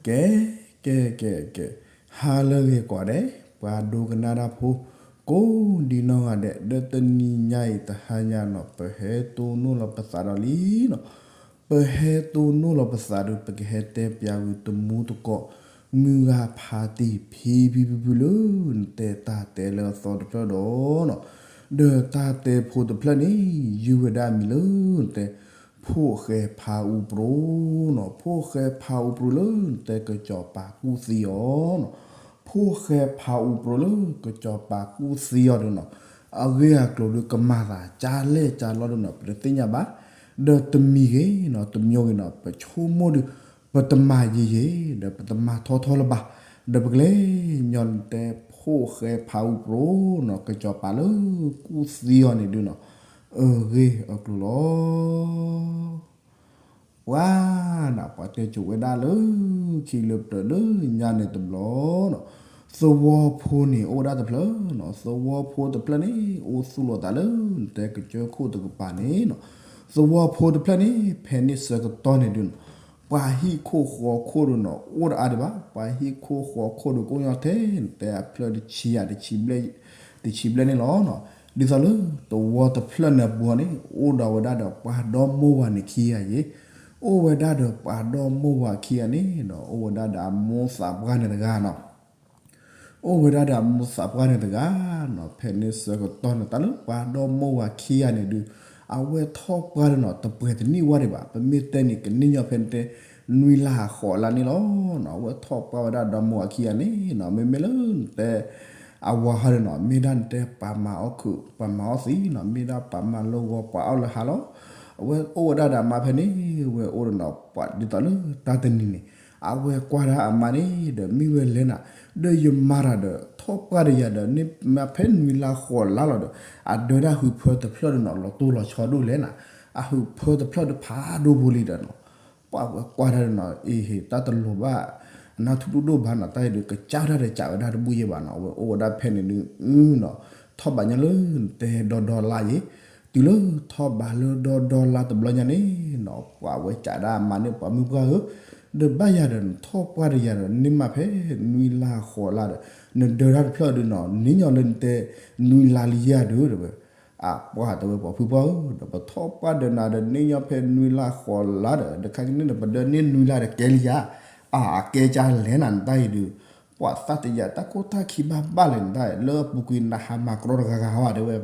ကဲ ကဲ ကဲ ကဲ, ဟါလၢအဂ့ၤကိးဂၤဒဲး ပှၤဒိကနၣ်တၢ်ဖိ ကိးဒံနီၢ်ဂၤဒဲး ဒီးတနံၤညါအံၤတဟါညါနီၤ ပဟဲတိၢ်နီၣ်လီၤပသးဒီးလံနီၤ, ပဟဲတိၢ်နီၣ်လီၤပသးဒီး ပကဟဲတဲပၠးဝံၤတမူတကိး မုၢ်ဂၤဖးတံၢ်ဖံဖံဖုဖုလၢ နတဲတၢ်တဲလၢအသီတဖျၢၣ်ဒီးနီၤ, ဒီးတၢ်တဲဖိတဖျၢၣ်န့ၣ် ယုၢ်ဝဲဒၣ်အမံၤလၢနတဲ ဖိၣ်ဃဲဖးအူပြူနီၤ, ဖိၣ်ဃဲဖးအူပြူလၢ နတဲကစီၤပၤကူၣ်သံအီၤနီၤ, ဖိၣ်ဃဲဖးအူပြူလၢ ကစီၤပၤကူၣ်သံအီၤဒုနီၤ, အဂ့ၢ်အကျိၤဒုကမၤသး ကၢ်လဲၢ်ကၢ်လီၤဒုနီၤ ပတသ့ၣ်ညါဘၣ်, ဒီးတမံၤဂ့ၤနီၤ တမံၤဂ့ၤနီၤ ပဆိကမိၣ်ဒု ပတမၤယံာ်ယံာ် ဒီးပတမၤထီထီလၢၤဘၣ်, ဒီးပကလဲၤညီနတဲ ဖိၣ်ဃဲဖးအူပြူနီၤ ကစီၤပၤလၢကူၣ်သံအီၤန့ၣ်ဒုနီၤ, အဂ့ၢ်အကျိၤလီၤ. ပှၤနၤ ပှၤတဲကိၤဝဲဒၣ်လၢ ခံလၢပျၢၤလၢညါန့ၣ်တဘျီနီၤ, သဝီဖိန့ၣ်အိၣ်ဝဲဒၣ်တဖျၢၣ်နီၤ, သဝီဖိတဖျၢၣ်န့ၣ် အိၣ်သူၣ်လီၤသးလၢ နတဲကစၢၢ်ခိၣ်တကပၤန့ၣ်နီၤ, သဝီဖိတဖျၢၣ်န့ၣ် ဖဲန့ၣ်ဆၢကတီၢ်န့ၣ်ဒုနီၤ ပှၤဟံၣ်ခိၣ်ဃီခိၣ်ဒုနီၤ အိၣ်တအါဒံးဘၣ်, ပှၤဟံၣ်ခိၣ်ဃီခိၣ်ဒုကအိၣ်ညီထဲ နတဲအဖျၢၣ်တဆံယၤ တဆံဘျဲၣ်, တဆံဘျဲၣ်န့ၣ်လီၤနီၤ, ဒ်သိးလၢသဝီတဖျၢၣ်န့ၣ်အပူၤန့ၣ် အိၣ်ဒီးဝဲဒၣ်ဒီးပှၤဒီမိၢ်ဝၤန့ၣ်ခံဂၤယ့ၣ်, အိၣ်ဝဲဒၣ်ဒီးပှၤဒီမိၢ်ဝၤခံဂၤန့ၣ်နီၤ အိၣ်ဝဲဒၣ်ဒီးအမိၢ်သးပှၢ်န့ၣ်တဂၤနီၤ အိၣ်ဝဲဒၣ်ဒီးအမိၢ်သးပှၢ်န့ၣ်တဂၤနီၤ, ဖဲန့ၣ်ဆၢကတီၢ်န့ၣ် တၢ်လၢပှၤဒီမိၢ်ဝၤခံဂၤန့ၣ်ဒုး အဝဲထီၣ်ပှၢ်ဒုနီၤ တပှဲၤတနံၣ်ဝဲဒံးဘၣ်, ပမ့ၢ်တဲန့ၣ် ကန့ၢ်ညီဖဲနတဲ နွံလါဃိးလါန့ၣ်လီၤနီၤ, အဝဲထီၣ်ပှၢ်ဝဲဒၣ်ဒီမိၢ်ဝၤခံဂၤန့ၣ်နီၤ, မ့မ့ၢ်လၢနတဲ အဝၤဟီဒုနီၤ မ့ၢ်ဒၣ်နတဲပှၤမၤအီၣ်ခုး ပှၤမၤအီၣ်သံနီၤ, မ့ၢ်ဒၣ်ပှၤမၤလၢဂီၤပှၤအီၣ်လၢဟါလီၤ, အဝဲအိၣ်ဝဲဒၣ်ဒီးအမါဖဲန့ၣ် ဝဲအိၣ်ဒီးနီၤ ပှၤဒ်သိးလၢတၢ်တနံၤန့ၣ် အဝဲကွၢ်ဒၣ်အမါန့ၣ်ဒီး မ့ၢ်ဝဲလဲၣ်နၤ, ဒီးယမါတၢ်ဒီး ထီၣ်ပှၢ်ဒီးယၤဒီး န့ၢ်မါဖဲနွံလါဃိးလါလီၤဒီး အဒၢဒၣ်ဟုးဖၢတဖျၢၣ်ဒုနီၤ လီၤတိၢ်လီၤဆီဒိၣ်လဲၣ်နၤ, အဟုးဖၢတဖျၢၣ်ဒုဖးဒိၣ်ဖိလံဒီးနီၤ, ပှၤဝဲကွၢ်ဒၣ်ဒုနီၤ အ့ဟ့ၣ် တၢ်တလိၤဘၣ် နၢ်ထူၣ်ဒိၣ်ဒိၣ်ဘၣ်နီၤ, တၢ်အံၤဒုးကစၢ်ဒၣ်ဒီးကးဝဲဒၣ်တဘူၣ်ယဲၢ်ဘၣ်နီၤ, အဝဲအိၣ်ဝဲဒၣ်ဖဲန့ၣ်ဒုနီၤ, ထီၣ်ဘးညီလၢနတဲဒီဒီလါယ့ၣ်, တုၤလၢထီၣ်ဘးလၢဒီဒီလါတဘျီညါန့ၣ်နီၤ ပှၤဝဲကးဒၣ်အမါန့ၣ် ပှၤမုၣ်ပှၢ်ဧၢ, ဒီးဘၣ်ယၤဒီးနထီၣ်ပှၢ်ဒီးယၤဒီး န့ၢ်မါဖဲနွံလါဃိးလါဒီး နဒၢတၢ်တဖျၢၣ်ဒုနီၤ န့ၢ်ညီလၢနတဲ နွံလါလံယၤဒုတဲဝဲ အပှၤတဲဝဲ ပှၤဖုပှၢ်ဧၢ, ဒီးပထီၣ်ပှၢ်ဒီးနၤဒီး န့ၢ်ညီဖဲနွံလါဃိးလါဒီး တခါကန့ၣ်ဒီး ပဒၢန့ၢ်နွံလါဒီးကဲလံယၤ, အကဲကၢ်လဲၣ်နၤ နတၢ်အံၤဒုး, ပှၤသးတယာ်တၢ်ခိၣ်တၢ်ခံဘၣ်ဘၣ်လဲၣ်နတၢ်အံၤ, လၢအပူၤကွံာ်နဟးမၤကြီတဂၤဂၤဧါတဲဝဲ,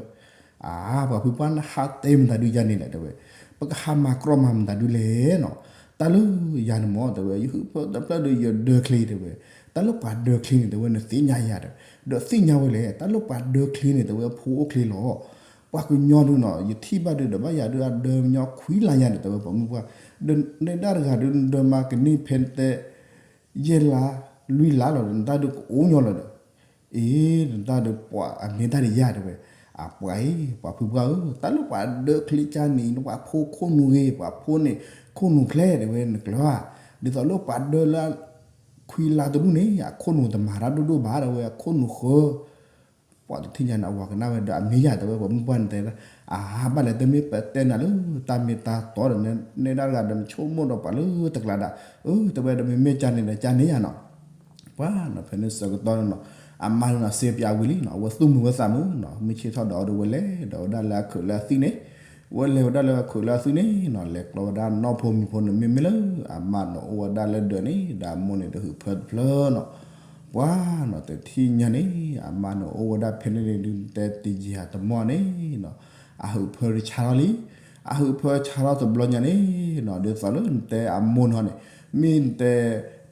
အါ ပှၤဖုပှၢ်နဟးတဲမတၤဒုယၤန့ၣ်လဲၣ်တဲဝဲ, ပကဟးမၤကြီမၤမတၤဒုလဲၣ်နီၤ, တၢ်လၢယၤန့ၣ်မ့ၢ်တဲဝဲ ယဟုးဖၢတဖျၢၣ်ဒီးယဒၢချ့တဲဝဲ, တၢ်လၢပှၤဒၢချ့န့ၣ်တဲဝဲ နသ့ၣ်ညါယၤဒီး, ဒီးသ့ၣ်ညါဝဲလဲၣ်, တၢ်လၢပှၤဒၢချ့န့ၣ်တဲဝဲ ဖိအိၣ်ချ့လီၤ, ပှၤကညီဒုနီၤ ယထံၣ်ဘၣ်ဒုဒီး ဘၣ်ယၤဒုအဒၢညီခွံလါယၤဒီးတဲဝဲ ပှၤမုၣ်ပှၢ်, ဒီးနဒၣ်တဂၤဒု နဒၢမါကန့ၢ်ဖဲနတဲ ယဲၢ်လါ လွံၢ်လါလီၤဒီး နတၢ်ဒုကအိၣ်ညီလီၤဒီး, အ့ နတၢ်ဒုပှၤအမ့ၢ်တၢ်ဒုယၤတဲဝဲ, အပှၤအံၤ ပှၤဖုပှၢ်ဧၢ, တၢ်လၢပှၤဒၢချ့ကၢ်န့ၣ် နပှၤဖိခိၣ်နူာ်ဂ့ၤ ပှၤဖိန့ၣ် ခိၣ်နူာ်ဖျဲၣ်တဲဝဲ နကျၢၤဧါ, ဒ်သိးလၢပှၤဒၢလၢ ခွံလါတဒူၣ်န့ၣ် အခိၣ်နူာ်တမၤတၢ်ဒိၣ်ဒိၣ်ဘၣ်တဲဝဲ အခိၣ်နူာ်ဃၢ ပှၤတထံၣ်ညါန့ၣ် အဝၤကနၣ်ဝဲဒီး အမ့ၢ်ယၤတဲဝဲ ပှၤမုၣ်ပှၢ်န့ၣ်တဲ, အါ ဘၣ်လဲၣ် တမ့ၢ်ပတဲနၤလၢ တၢ်မ့ၢ်တၢ်တီဒီး နဲဒၣ်တဂၤဒီး နဆိကမိၣ်ဒီးပှၤလၢတကျါဒီး, အၢ တဲဝဲဒီး မ့မ့ၢ်ကၢ်န့ၣ်ဒီး ကၢ်န့ၣ်ယၤနီၤ, ပှၤနီၤ ဖဲန့ၣ်ဆၢကတီၢ်န့ၣ်နီၤ, အမါန့ၣ်နီၤ စ့ပၠးဝံၤလံနီၤ အဝဲသူၣ်မုာ်ဝဲသးမုာ်နီၤ, မုၢ်ဆ့ၣ်ထီၣ်ဒီး အဝဲလဲၤဒီးဝဲဒၣ်လၢအခုးလၢအသံၣ်န့ၣ်, ဝဲလဲၤဝဲဒၣ်လၢအခုးလၢအသံၣ်န့ၣ်နီၤ လဲၤကျီဝဲဒၣ်နီၢ်ဖိမံၤဖိန့ၣ် မ့မ့ၢ်လၢ အမါန့ၣ်အိၣ်ဝဲဒၣ်လၢဒၢးန့ၣ် ဒီးအမိၢ်န့ၣ်ဒီးဟုးဖၢတဖျၢၣ်နီၤ, ပှၤနီၤ တထံၣ်ညါန့ၣ် အမါန့ၣ်အိၣ်ဝဲဒၣ်ဖဲန့ၣ်န့ၣ်ဒု တဲတယံာ်တမီၢ်န့ၣ်နီၤ, အဟုးဖၢတဆါထီၣ်လံ, အဟုးဖၢဆါထီၣ်တဘျီညါန့ၣ်နီၤ ဒ်သိးလၢနတဲအမိၢ်နီၤန့ၣ်, မ့ၢ်နတဲ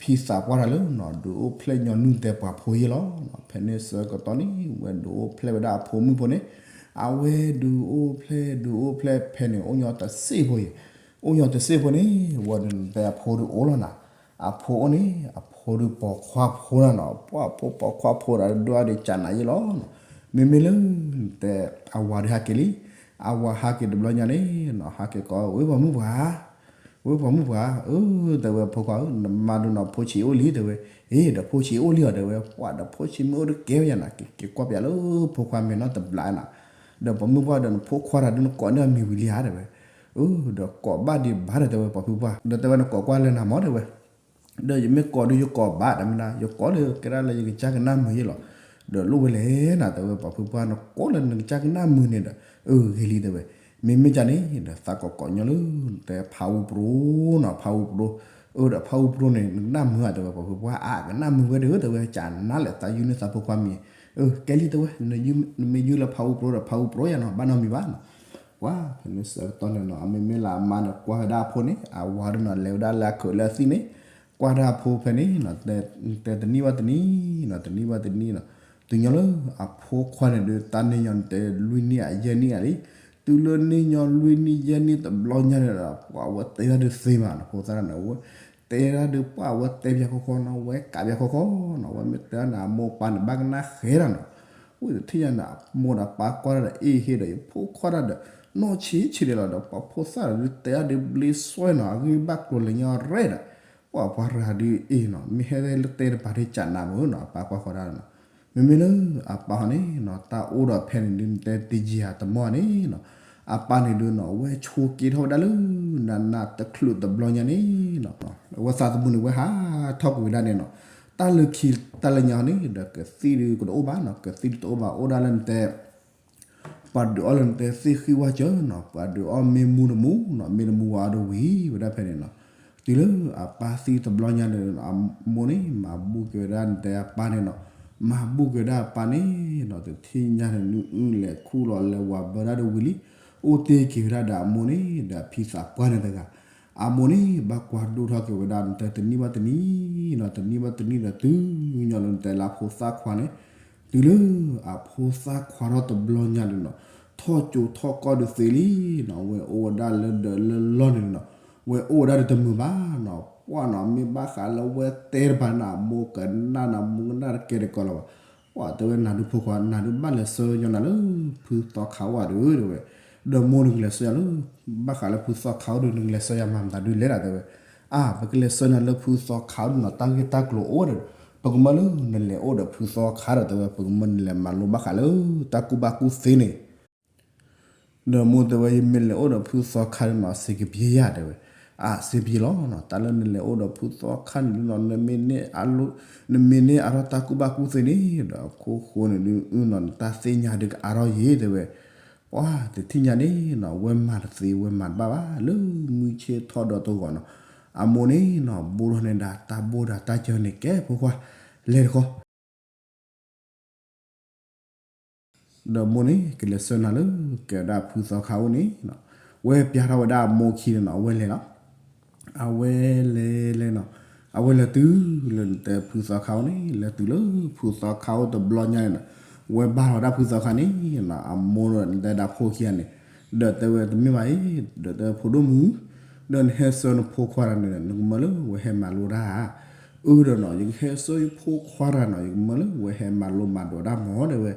ဖံသးပှၢ်တၢ်လၢနီၤ ဒုးအိၣ်ဖျဲၣ်ညီနုၢ်တဲပှၤဖိယ့ၢ်လီၤ, ဖဲန့ၣ်ဆၢကတီၢ်န့ၣ် ဝဲဒုးအိၣ်ဖျဲၣ်ဝဲဒၣ်အဖိမုၣ်ဖိန့ၣ်, အဝဲဒုးအိၣ်ဖျဲၣ်ဒုးအိၣ်ဖျဲၣ်ဖဲန့ၣ် အိၣ်ညီတစ့ၢ်ဖိအံၤ, အိၣ်ညီတစ့ၢ်ဖိန့ၣ် ဝဲဒုးနတဲအဖိဒုးအိၣ်လီၤနၤ, အဖိအိၣ်န့ၣ် အဖိဒုးပိာ်ခွါဖိနၤနီၤ, ပှၤဖိပိာ်ခွါဖိဒီးဒွးဒီးကၢ်နၤယ့ၢ်လီၤနီၤ, မ့မ့ၢ်လၢနတဲ အဝၤဒုးဟးက့ၤလံ, အဝၤဟးက့ၤတဘျီညါန့ၣ်နီၤ ဟးက့ၤကိး ဝဲပှၤမုၣ်ပှၢ် ဝဲပှၤမုၣ်ပှၢ်ဧၢ, တဲဝဲဖိခွါဧၢ နမါဒုးနီၤဖိဆံးအိၣ်လံတဲဝဲ, အ့ ဒီးဖိဆံးအိၣ်လံအီၤတဲဝဲ, ပှၤဒီးဖိဆံးမ့ၢ်အိၣ်တကဲဝဲယၤနၤ က့ၤကွၢ်ပၠးလၢဖိခွါမဲာ်နီတဘျီနၤ, ဒီးပှၤမုၣ်ပှၢ်ဒီးနဖိခွါတၢ်ဒုးနကိးန့ၢ်အမံၤဝံၤလံဧါတဲဝဲ, အၢ ဒီးကိးဘၣ်ဒံးဘၣ်ဒီးတဲဝဲပှၤဖုပှၢ်, ဒီးတဲဝဲနကိးကွၢ်လၢနၤမၢ်တဲဝဲ, ဒီးယမ့ၢ်ကိးဒီးယကိးဘၣ် တမ့ၢ်ဒၣ် ယကိးလၢကဲဒၣ်လၢယကစၢ်ကနၣ်မုာ်ယဲလီၤ. ဒီးလိၣ်ဝဲလဲၣ်နၤ တဲဝဲ ပှၤဖိခွါ နကိးလၢနကစၢ်ကနၣ်မုာ်န့ၣ်ဒီး အဂ့ၤလံ တဲဝဲ. မ့မ့ၢ်ကန့ၣ်ဒီး သးကိးကိးညီလၢ တဲဖးအူပရိနီၤ ဖးအူပရိ. အၢ ဒီးဖးအူပရိန့ၣ် နကနၣ်မုာ်ဧါ တဲဝဲ ပှၤဖိခွါ အါ ကနၣ်မုာ်ဝဲဒီး တဲဝဲ ကနၣ်လဲၣ် သးယုၢ်န့ၢ်သးဖိခွါမံၤ. အၢ ကဲလံ တဲဝဲ နမ့ၢ်ယုၢ်လၢဖးအူပရိဒီး ဖးအူပရိယၤနီၤ ဘၣ်နီတမံၤဘၣ်နီၤ. ပှၤဖဲန့ၣ်ဆၢကတီၢ်န့ၣ်နီၤ အမ့မ့ၢ်လၢအမါန့ၣ် ကွၢ်ဝဲဒၣ်အဖိန့ၣ် အဝၤဒီးနီၤ လဲၤဝဲဒၣ်လၢအခၢးလၢအသံၣ်န့ၣ် ကွၢ်ဒၣ်အဖိဖဲန့ၣ်နီၤ တဲတနံၣ်ဘၣ်တနံၣ်နီၤ တနံၣ်ဘၣ်တနံၣ်နီၤ. တုၤညီလၢအဖိခွါန့ၣ်ဒီး တၢ်န့ၢ်ညီန့ၣ် တဲလွံၢ်နံၣ်အယဲၢ်နံၣ်ဧါလံ. တုၤလၢန့ၢ်ညီလွံၢ်နံၣ်ယဲၢ်နံၣ်တဘျီညါန့ၣ်ဒီး ပှၤဝဲတဲဒၣ်ဒုးသ့မးနီၤ ဖိသၣ်န့ၣ် ဝဲတဲဒၣ်ဒုး ပှၤဝဲတဲပၠးခီခီနီၤ ဝဲကးပၠးခီခီနီၤ ဝဲမ့ၢ်တဲဒၣ်န့ၣ် အမိၢ်ပၢ်န့ၣ်ဘၣ်ကနၣ်ဃဲဒၣ်နီၤ. ဝံၤတထံၣ်ညါန့ၣ် အမိၢ်ဒီးပၢ်ကွၢ်ဒၣ်ဒီး အ့ၣ်ဟ့ၣ်ဒီး ယဖိခွါဒၣ်ဒီး နီၢ်ဆံးဆံးဒဲးလီၤဒီး ပှၤဖိသၣ်ဒီး တဲဒၣ်ဒုးဘျ့စွဲနီၤ အဂံၢ်ဘၣ်ကျိၤလဲၤညီရဲဒီး ပှၤပှၤရၤဒုးအ့ၣ်နီၤ မ့ၢ်ဟဲလၢတဲတပၤဒ်ကနၣ်မုာ်နီၤ အပၢ်ကွၢ်ဃီဒၣ်နီၤ. မ့မ့ၢ်လၢအပၢ်ဟီန့ၣ်နီၤ တၢ်အိၣ်ဒီးဖဲန့ၣ်ဒုး နတဲတယံာ်ဧါတမီၢ်န့ၣ်နီၤ အပၢ်န့ၣ်ဒုးနီၤ ဝဲဆိးက့ထီၣ်ဝဲဒၣ်လၢ နးနးတချုးတဘျီညါန့ၣ်နီၤ အဝဲသးသမူန့ၣ် ဝဲဟးထီၣ်ကွံာ်ဝဲဒၣ်န့ၣ်နီၤ. တၢ်လၢခံတၢ်လၢညါန့ၣ်ဒီး ကသံၣ်ဒုးကတအိၣ်ဘၣ်နီၤ ကသံၣ်ဒုးတအိၣ်ဘၣ် အိၣ်ဒၣ်လၢနတဲ ပှၤဒုးအီၣ်လၢနတဲသ့ၣ်ဃံဝါစၢၤနီၤ ပှၤဒုးအီၣ်မ့ၢ်မူတမူနီၤ မ့ၢ်တမူဝဲအီၤဒီးဝံၤဝဲဒၣ်ဖဲန့ၣ်နီၤ. တုၤလၢအပၢ်သံတဘျီညါန့ၣ် အမိၢ်န့ၣ် မၤဘူၣ်က့ၤဝဲဒၣ်နတဲအပၢ်န့ၣ်နီၤ မၤဘူၣ်က့ၤဝဲဒၣ်အပၢ်န့ၣ်နီၤ တထံၣ်ညါန့ၣ် နအုၣ်လဲၤခူၣ်လီၤလဲၤဝၤဘၢဒၣ်ဒီးဝံၤလံ အိၣ်တ့ၢ်က့ၤဝဲဒၣ်ဒီးအမိၢ်န့ၣ် ဒီးအဖံသးပှၢ်န့ၣ်တဂၤ အမိၢ်န့ၣ် ဘၣ်ကွၢ်ဒိၣ်ထီၣ်က့ၤဝဲဒၣ်နတဲတနံၣ်ဘၣ်တနံၣ်နီၤ တနံၣ်ဘၣ်တနံၣ်ဒီး တုၤညီလၢနတဲလၢအဖိသၣ်ခွါန့ၣ် တုၤလၢအဖိသၣ်ခွါထီၣ်တဘျီညါန့ၣ်နီၤ ထီၣ်ကၠိထီၣ်ကီၢ်ဒုးသ့လံနီၤ ဝဲအိၣ်ဝဲဒၣ်လၢဒၢးလၢလီၢ်န့ၣ်နီၤ ဝဲအိၣ်ဝဲဒၣ်ဒီးတမုာ်ဘၣ်နီၤ ပှၢ်နီၤ မ့ၢ်ဘၣ်ဃးလၢဝဲတဲတပၤန့ၣ် အမိၢ်ကနၣ်နီၤ မိၢ်ကနၣ်တကဲတကီလၢၤဘၣ်. ပှၢ်တဲဝဲ နၤဒုးဖိခွါ နၤဒုးဘၣ်လဲၤဆှၢညီနၤလၢ ဖုသီခးအိၣ်ဧါဒီး တဲဝဲ ဒီးမိၢ် နကလဲၤဆှၢယၤလၢ ဘၣ်ဃးလၢဖုသီခးအိၣ်ဒီး နကလဲၤဆှၢယၤမၤမတၤဒုးလဲၣ်ဒီး တဲဝဲ အါ ပကလဲၤဆှၢနၤလၢဖုသီခးအိၣ်ဒီးနီၤ တၢ်ဂ့ၢ်တၢ်ကျိၤအိၣ်ဒီး ပကမၢလၢနလဲၤအိၣ်ဒီးဖုသီခးဒီး တဲဝဲ ပကမၢနလဲၤမၤလိဘၣ်ဃးလၢ တၢ်ကူၣ်ဘၣ်ကူၣ်သ့န့ၣ် ဒီးမိၢ်တဲဝဲ ယမ့ၢ်လဲၤအိၣ်ဒီးဖုသီခါဒီးနီၤ စ့ကပျ့ယၤ တဲဝဲ. အါ စ့ကပျ့လီၤနီၤ, တၢ်လၢနလဲၤအိၣ်ဒီးဖုသီခါန့ၣ်ဒုးနီၤ နမ့ၢ်န့ၢ်အါထီၣ်တၢ်ကူၣ်ဘၣ်ကူၣ်သ့န့ၣ်ဒီး အခိၣ်ဃိန့ၣ်ဒုးနီၤ နတၢ်သ့ၣ်ညါဒုးကအါထီၣ်ယဲ တဲဝဲ. ပှၤတထံၣ်ညါန့ၣ်နီၤ ဝဲမၤတသ့ဝဲမၤတဘၣ်ဘၣ် လၢမုၢ်ဆ့ၣ်ထီၣ်ဒီးတဂီၤနီၤ, အမိၢ်န့ၣ်နီၤ ဘိၣ်ထီၣ်န့ၢ်ဒၣ်တၢ်ဘိၣ်ဒၣ်တၢ်စၢၤန့ၣ် ကဲဖိခွါ လဲၤတခီ ဒီးမိၢ်န့ၣ် ကလဲၤဆှၢနၤလၢ ကဲဒၣ်ဖုသီခါအိၣ်န့ၣ်, ဝဲပျးထီၣ်ဝဲဒၣ်အမိၢ်ခံန့ၣ်နီၤ အဝဲလဲၤလီၤ. အဝဲလဲၤလဲၤနီၤ, အဝဲလဲၤတုၤလၢနတဲဖုသီခါအိၣ်န့ၣ်, လဲၤတုၤလၢဖုသီခါအိၣ်တဘျီညါန့ၣ်နီၤ, ဝဲဘၣ်လီၤဒၣ်ဖုသီခါန့ၣ်နီၤ အမိၢ်ဒီးနတဲဒၣ်ဖိခံဂၤန့ၣ်, ဒီးတဲဝဲတမ့ၢ်ဘၣ်အံၤ, ဒီးတဲဖိဒိၣ်မုၣ်, ဒီးနဟဲဆှၢနဖိခွါတဂၤန့ၣ် နကမၢလၢဝဲဟဲမၤလိတၢ်ဧါ. အၢဒီးနီၤ ယကဟဲဆှၢယဖိခွါတဂၤနီၤ ယကမၢလၢဝဲဟဲမၤလိမၤဒိးတၢ်မီၤ တဲဝဲ.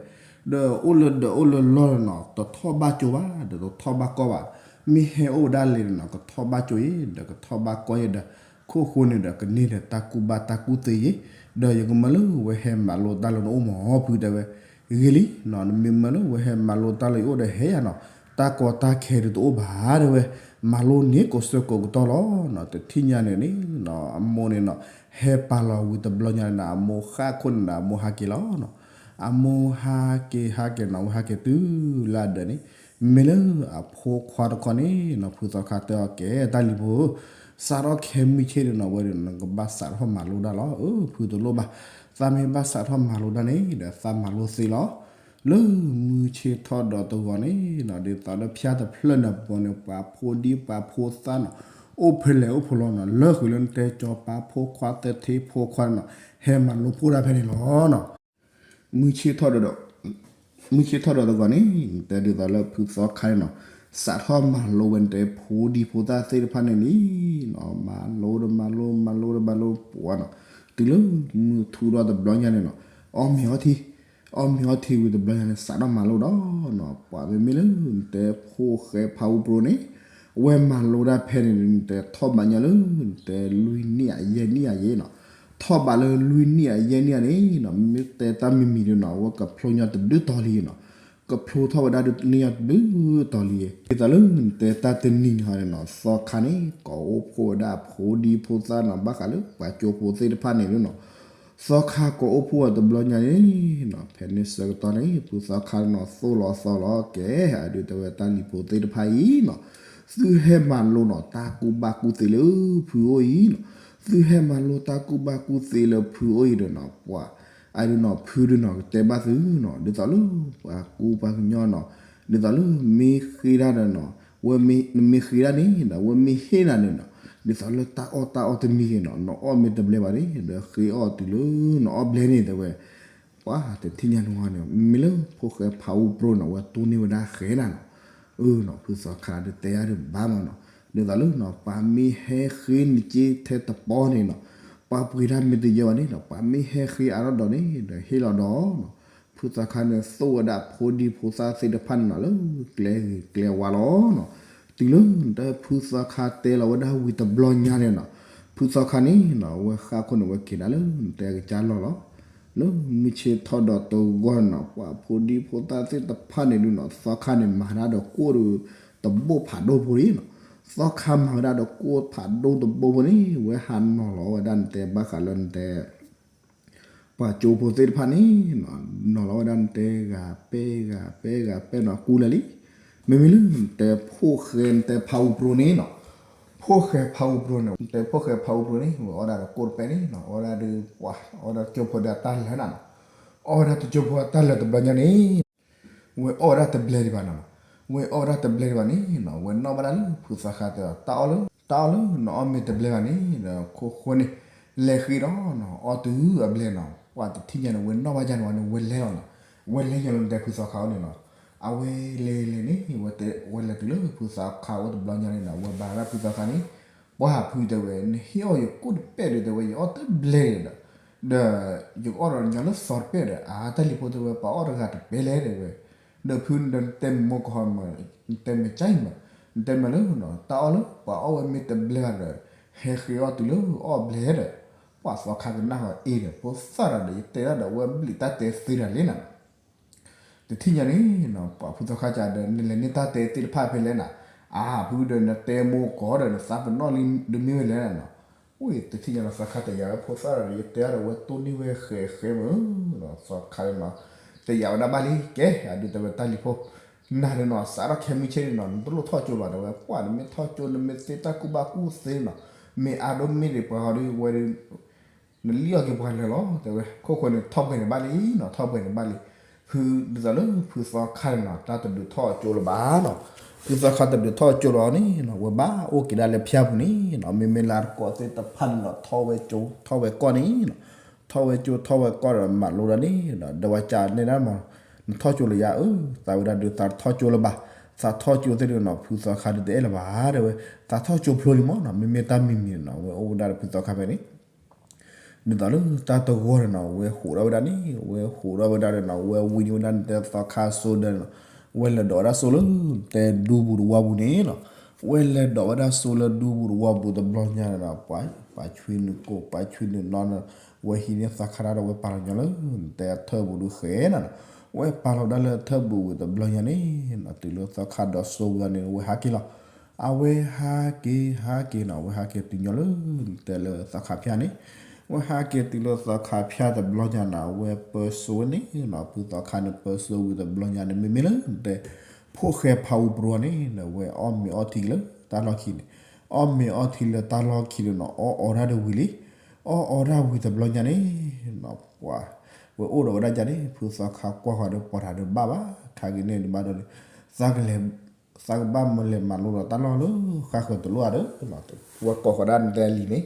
ဒီးအိၣ်လၢဒီးအိၣ်လၢလီၢ်နီၤ တထီၣ်ဘၣ်ကၠိဘၣ် ဒီးတထီၣ်ဘၣ်ကီၢ်ဘၣ်. မ့ၢ်ဟဲအိၣ်ဝဲဒၣ်လဲၣ်န့ၣ်နီၤ ကထီၣ်ဘၣ်ကၠိယဲ ဒီးကထီၣ်ဘၣ်ကီၢ်ယဲဒီး ခိၣ်ဃိန့ၣ်ဒီး ကန့ၢ်ဒီးတၢ်ကူၣ်ဘၣ်တၢ်ကူၣ်သ့ယဲ, ဒီးယကမၢလၢဝဲဟဲမၤလိတၢ်လၢနအိၣ်မီၤဖု တဲဝဲ. ဂ့ၤလံနီၤ နမ့ၢ်မၢလၢဝဲဟဲမၤလိတၢ်လၢယအိၣ်ဒီးဟဲယၤနီၤ, တၢ်ကီတၢ်ခဲဒုးတအိၣ်ဘၣ် တဲဝဲ. မၤလိန့ၢ်ကိးဆၢကိးကတီၢ်လီၤနီၤ. တထံၣ်ညါန့ၣ်န့ၣ်နီၤ အမိၢ်န့ၣ်နီၤ ဟဲပာ်လီၤဝံၤတဘျီညါန့ၣ်နီၤ အမိၢ်ဃၣ်ခိၣ်န့ၣ်ဒီး အမိၢ်ဟးက့ၤလီၤနီၤ. အမိၢ်ဟးက့ၤဟးက့ၤနီၤ ဝဲဟးက့ၤတုၤလၢအဒၢးန့ၣ်, မ့ၢ်လၢအဖိခွါတခီန့ၣ်နီၤ ဖုသီခါတဲအီၤ ကဲတၢ်လံၤဖိဧၢ, စးထီၣ်ခဲမုၢ်ဆ့ၣ်န့ၣ်နီၤ ဝဲဒီး နကဘၣ်စးထီၣ်မၤလိတၢ်လီၤ. အၢ ဖုတလိၣ်ဘၣ်, သးမ့ၢ်ဘၣ်စးထီၣ်မၤလိတၢ်န့ၣ်ဒီး သးမၤလိသ့လီၤ. လၢမုၢ်ဆ့ၣ်ထီၣ်ဒီးတဂီၤန့ၣ်နီၤ ဒ်သိးလၢဖၠါတဖျၢၣ်န့ၣ်အပူၤန့ၣ် ပှၤဖိဒံပှၤဖိသၣ်နီၤ အိၣ်ဖဲလဲၣ်အိၣ်ဖဲလဲၣ်နီၤ လၢဃုာ်လၢနတဲကၠီပာ်ဖိခွါသၢထံဖိခွါန့ၣ်နီၤ ဟဲမၤလိဖိတၢ်ဖဲန့ၣ်လီၤနီၤ. မုၢ်ဆ့ၣ်ထီၣ်ဒီး မုၢ်ဆ့ၣ်ထီၣ်ဒီးတဂီၤန့ၣ် တဲဒ်သိးလၢဖုသီခါန့ၣ်နီၤ စးထီၣ်မၤလိဝဲနတဲဖိဒံဖိသၣ်သ့ၣ်တဖၣ်န့ၣ်လံနီၤ မၤလိဒီးမၤလိ မၤလိဒီးမၤလိပှၤနီၤ တုၤလၢမုၢ်ထူဒီးတဘျီညါန့ၣ်နီၤ အီၣ်မ့ၤအီထံ အီၣ်မ့ၤအီထံဝံၤတဘျီညါန့ၣ် စးထီၣ်မၤလိဒီးနီၤ ပှၤမ့မ့ၢ်လၢနတဲဖိဃဲဖးအူပြူန့ၣ် အဝဲမၤလိတၢ်ဖဲန့ၣ် နတဲထီၣ်ဘးညီလၢ နတဲလွံၢ်နံၣ်အယဲၢ်နံၣ်အယဲၢ်နီၤ ထီၣ်ဘးလၢလွံၢ်နံၣ်အယဲၢ်နံၣ်န့ၣ်နီၤ မ့ၢ်တဲတၢ်မံၤမံၤဒီးနီၤ အဝဲကဖျိညါတဒုတီၤလံနီၤ ကဖျိထီၣ်ဝဲဒၣ်ဒုးန့ၢ်အီၤတဘျုးတီၤလံ. ဒ်သိးလၢနတဲတၢ်တနံၤန့ၣ်ဟီန့ၣ်နီၤ သီခါန့ၣ် ကိးအိၣ်ဖှိၣ်ဝဲဒၣ်ဖိဒံဖိသၣ်နီၤ ဘၣ်ဃးလၢပှၤကၠိဖိသ့ၣ်တဖၣ်န့ၣ်နီၤ သီခါကိးအိၣ်ဖှိၣ်အီၤတဘျီညါန့ၣ်နီၤ ဖဲန့ၣ်ဆၢကတီၢ်န့ၣ် ဖုသီခါနီၤ သိၣ်လီၤသီလီၤကဲ အဒုးတဲဝဲတၢ်လံၤဖိသ့ၣ်တဖၣ်အံၤနီၤ သုဟဲမၤလိနီၤ တၢ်ကူၣ်ဘၣ်ကူၣ်သ့လၢဖုအိၣ်အံၤနီၤ သုဟဲမၤလိတၢ်ကူၣ်ဘၣ်ကူၣ်သ့လၢဖုအိၣ်အံၤဒီးနီၤ ပှၤ အဒုးနီၤ ဖုဒုးနီၤ ကတဲဘၣ်သုနီၤ ဒ်သိးလၢပှၤကူပှၤကညီနီၤ ဒ်သိးလၢမ့ၢ်ဃ့တၢ်ဒီးနီၤ ဝဲမ့ၢ်နမ့ၢ်ဃ့တၢ်န့ၣ်ဒီး ဝဲမ့ၢ်ဟ့ၣ်နၤန့ၣ်နီၤ ဒ်သိးလၢတၢ်အီၣ်တၢ်အီတမံၤဂ့ၤနီၤ နအီၣ်မ့ၢ်တဘျဲဘၣ်န့ၣ် ဒီးဃ့အီၣ်တုၤလၢနအီၣ်ဘျဲန့ၣ်တဲဝဲ ပှၤတထံၣ်ညါန့ၣ်ဝဲန့ၣ် မ့ၢ်လၢဖိၣ်ဃဲဖးအူပြိန့ၣ် ဝဲတိၢ်န့ၢ်ဝဲဒၣ်ဃဲနၤနီၤ အၢနီၤ ဖုသီခါဒုးတဲယၤဒုးဘၣ်မးနီၤ ဒ်သိးလၢနီၤ ပှၤမ့ၢ်ဟဲဃ့နက့ထဲတပီန့ၣ်နီၤ ပှၤပှ့ၤတၢ်မ့ၢ်တယၢဘၣ်န့ၣ်နီၤ ပှၤမ့ၢ်ဟဲဃ့အါထီၣ်ဒီးန့ၣ်ဒီးဟ့ၣ်လီၤဒီးနီၤ ဖုသီခါန့ၣ် သိၣ်ဝဲဒၣ်ဖိဒံဖိသၣ်သ့ၣ်တဖၣ်န့ၣ်နီၤ လၢကျဲဂ့ၤကျဲဝါလီၤနီၤ တုၤလၢနတဲဖုသီခါတဲလီၤဝဲဒၣ်ဝံၤတဘျီညါန့ၣ်နီၤ ဖုသီခါန့ၣ်နီၤ ဝဲဃၣ်ခိၣ်န့ၣ် ဝဲက့ၤဒၣ်လၢနတဲကစၢ်လီၢ်လီၤ လၢမုၢ်ဆ့ၣ်ထီၣ်ဒီးတဂီၢ်န့ၣ်နီၤ ပှၤဖိဒံဖိသၣ်သ့ၣ်တဖၣ်န့ၣ်ဒုးနီၤ သီခါန့ၣ် မၤဒၣ်ဒီးကိၣ်ဒီး တဘိၣ်ဖးဒိၣ်ဖိလံနီၤ သီခါမၤဝဲဒၣ်ဒီးကိၣ်ဖးဒိၣ်တဘိၣ်ဖိန့ၣ် ဝဲဟးနီၤလီၤဝဲဒၣ်နတဲဘၣ်ဃးလၢနတဲ ပှၤကၠိဖိသ့ၣ်တဖၣ်န့ၣ် နီၤလီၤဝဲဒၣ်နတဲဂၤပဲဂၤပဲဂၤပဲနီၤ ကူလဲၣ်လံ မ့မ့ၢ်လၢနတဲဖိၣ်ဃဲ နတဲဖးအူပြိန့ၣ်နီၤ ဖိၣ်ဃဲဖးအူပြိန့ၣ် နတဲဖိၣ်ဃဲဖးအူပြိန့ၣ် ဝဲအီၣ်ဒၣ်ဒီးကိၣ်တပဲန့ၣ်နီၤ အီၣ်ဒၣ်ဒီးပှၤ အီၣ်ဒၣ်ကၠိဖိဒီးတၢ်လၢာ်နၤနီၤ အီၣ်ဝဲဒၣ်တကၠိဖိတၢ်လၢာ်တဘျီညါန့ၣ် ဝဲအီၣ်ဝဲဒၣ်တဘျဲဒံးဘၣ်နီၤ ဝဲအီၣ်ဝဲဒၣ်တဘျဲဒံးဘၣ်န့ၣ်နီၤ ဝဲနီၣ်ဘၣ်ဒၣ်လၢဖုသီခါတဲ တၢ်အီၣ်လၢ တၢ်အီၣ်လၢနအီၣ်မ့ၢ်တဘျဲဘၣ်န့ၣ်ဒီး ခိၣ်ဃိန့ၣ် လဲၤဃ့ဒီးနီၤ အီၣ်တုၤအဘျဲနီၤ ပှၤတထံၣ်ညါန့ၣ် ဝဲနီၣ်ဘၣ်ယါန့ၣ်ဝဲန့ၣ် ဝဲလဲၤလီၤနီၤ ဝဲလဲၤညီလၢနတဲဖုသီခါအိၣ်န့ၣ်နီၤ အဝဲလဲၤလဲၤန့ၣ် ဝဲလဲၤတုၤလၢဖုသီခါအိၣ်တဘျီညါန့ၣ်နီၤ ဝဲဘါဝဲဒၣ်ဖုသီခါန့ၣ် ပှၤဟးဖုတဲဝဲ နဟ့ၣ်အီၣ်ယကိၣ်တပဲၣ်ဒီးတဲဝဲ ယအီၣ်တဘျဲဒီး ဒီးယကအီၣ်ဒီးညီလၢသီတပဲၣ်ဒီး အါ တၢ်လံၤဖိတဲဝဲ ပှၤအီၣ်တဂၤတပဲလဲၣ်တဲဝဲ ဒီးဖုဒီးနတဲမ့ၢ်မိၢ်ကီၢ်မး နတဲမ့ၢ်ကၠဲမး နတဲမ့ၢ်လၢ တၢ်အီၣ်လၢပှၤအီၣ်ဝဲမ့ၢ်တဘျဲဘၣ်ဒီး ဟဲဃ့အီၣ်တုၤလၢအီၣ်ဘျဲဒီး ပှၤသီခါကနၣ်ဃီအ့ဒီး ဖိသၣ်ဒီး ယတဲဒၣ်ဒီး ဝဲဘျံးတၢ်တဲသ့တၢ်လံနၤ တထံၣ်ညါန့ၣ်နီၤ ပှၤဖုသီခါကဒီး နလဲၤန့ၢ်တၢ်တဲသ့ၣ်တဖၣ်ဖဲလဲၣ်နၤ အါ ဖုဒီးနတဲမိၢ်ကီၢ်ဒီး နသးပနီၣ်လံဒ်မ့ၢ်ဝဲလဲၣ်နၤနီၤ အိၣ်တထံၣ်ညါနီၤ သီခါတယာ်ဝဲဖိသၣ်ဒီး ယတဲဒၣ်ဒီး ဝဲတိၢ်န့ၢ်ဝဲဃဲဃဲမးနီၤ သီခါန့ၣ်နီၤ တယာ်ဝဲဒၣ်ဘၣ်လံ ကဲ အဒုးတဲဝဲတၢ်လံၤဖိ နၤန့ၣ်နီၤ စးထီၣ်ခဲမုၢ်ဆ့ၣ်န့ၣ်နီၤ နတလိၣ်ထီၣ်ကၠိဘၣ်တဲဝဲ ပှၤနမ့ၢ်ထီၣ်ကၠိ နမ့ၢ်သ့တၢ်ကူၣ်ဘၣ်ကူၣ်သ့နီၤ မ့ၢ်အါဒိၣ်မ့ၢ်ဒံးပှၤဟီဒ်ဝဲဒၣ် နလံၣ်အီၣ်က့ၤပှၤလၢာ်လီၤ တဲဝဲ ခိၣ်ဃိန့ၣ် ထီၣ်ပှဲၤန့ၣ်ဘၣ်လံနီၤ ထီၣ်ပှဲၤန့ၣ်ဘၣ်လံ ဖုဒ်သိးလၢဖုသီခါန့ၣ်နီၤ တၢ်တဒုးထီၣ်ကၠိလၢၤဘၣ်နီၤ ဖုသီခါတဒုးထီၣ်ကၠိလၢၤန့ၣ်နီၤ ဝဲဘၣ်အိၣ်က့ၤဒၣ်လၢဖၠါပူၤန့ၣ်နီၤ မ့မ့ၢ်လၢတကိးသ့ၣ်တဖၣ်န့ၣ်နီၤ ထီၣ်ဝဲကၠိ ထီၣ်ဝဲကီၢ်န့ၣ်နီၤ ထီၣ်ဝဲကၠိထီၣ်ဝဲကီၢ်ဒီးမၤလိဒၣ်န့ၣ်ဒီး ဒီးဝဲကန့ၣ်ဒၣ်မး နထီၣ်ကၠိလၢၤယါဧၢ သးဝဲဒၣ်ဒုးသးထီၣ်ကၠိလၢၤဘၣ် သးထီၣ်ကၠိသ့ၣ်ဒုးနီၤ ဖုသီခါဒုးတအဲၣ်လၢၤဘၣ် တဲဝဲ သးထီၣ်ကၠိဖျိလံမးနီၤ မ့မ့ၢ်တၢ်မံၤမံၤနီၤ ဝဲအိၣ်ဝဲဒၣ်ဒီးဖုသီခါဖဲန့ၣ် ဒ်သိးလၢတၢ်တဂီၢ်န့ၣ်နီၤ ဝဲဟူးထီၣ်ဝဲဒၣ်န့ၣ် ဝဲဟူးထီၣ်ဝဲဒၣ်ဒီးနီၤ ဝဲဝံန့ၢ်ဝဲဒၣ်နတဲသီခါစိဒၢန့ၣ်နီၤ ဝဲလဲၤဒိးဝဲဒၣ်စိလၢတဲဒူပူၤတဝီပူၤန့ၣ်နီၤ ဝဲလဲၤဒိးဝဲဒၣ်စိလၢဒူပူၤတဝီပူၤတဘျီညါန့ၣ်နီၤ ပှၤ ပှၤဆွံနုာ်ကိၣ် ပှၤဆွံနုာ်နီၤ ဝဲဟံးန့ၢ်သီခါတၢ်ဒီး ဝဲပာ်လီၤညီလၢနတဲအထၢၣ်ပူၤဒုးဃဲနၤနီၤ ဝဲပာ်လီၤဒၣ်လၢအထၢၣ်ပူၤဝံၤတဘျီညါန့ၣ်နီၤ တုၤလၢသီခါဒီးစိဝံၤန့ၣ် ဝဲဟးက့ၤလီၤ အဝဲဟးက့ၤ ဟးက့ၤနီၤ အဝဲဟးက့ၤတုၤညီလၢ တဲလၢသီခါဖၠါန့ၣ် ဝဲဟးက့ၤတုၤလၢသီခါဖၠါတဘျီညါနီၤ အဝဲပၢစိဝဲန့ၣ်နီၤ ဖုသီခါန့ၣ် ပၢစိဝံၤတဘျီညါန့ၣ် မ့မ့ၢ်လၢတဲ ဖိၣ်ဃဲဖးအူပြိန့ၣ်နီၤ ဝဲအီၣ်မ့ၤအီထံက့ၤလၢတၢ်လီၢ်ခံန့ၣ် အီၣ်မ့ၤအီထံလၢတၢ်လီၢ်ခံန့ၣ်နီၤ အီၣ်အီဒၣ်ဒီးဝံၤလံ အီၣ်အီဒၣ်ဝံၤတဘျီညါန့ၣ်နီၤ ပှၤ ဝဲအိၣ်ဒီးဝဲဒၣ်ယါန့ၣ် ဖုသီခါကွၢ်ဃီၤဒီး ပှၤတၢ်ဒီးဘၣ်ဘၣ် ခါက့ၤန့ၣ်ဒုးဘၣ်ဒီး သးကလဲၤ သးကဘၣ်မၤလဲၤမၤလိဒီးတၢ်လီၢ်လၢဃၣ်ဃၢၤတလိၣ်ဧါဒီး ဝဲကိးဃီၤဒၣ်နတဲလံန့ၣ်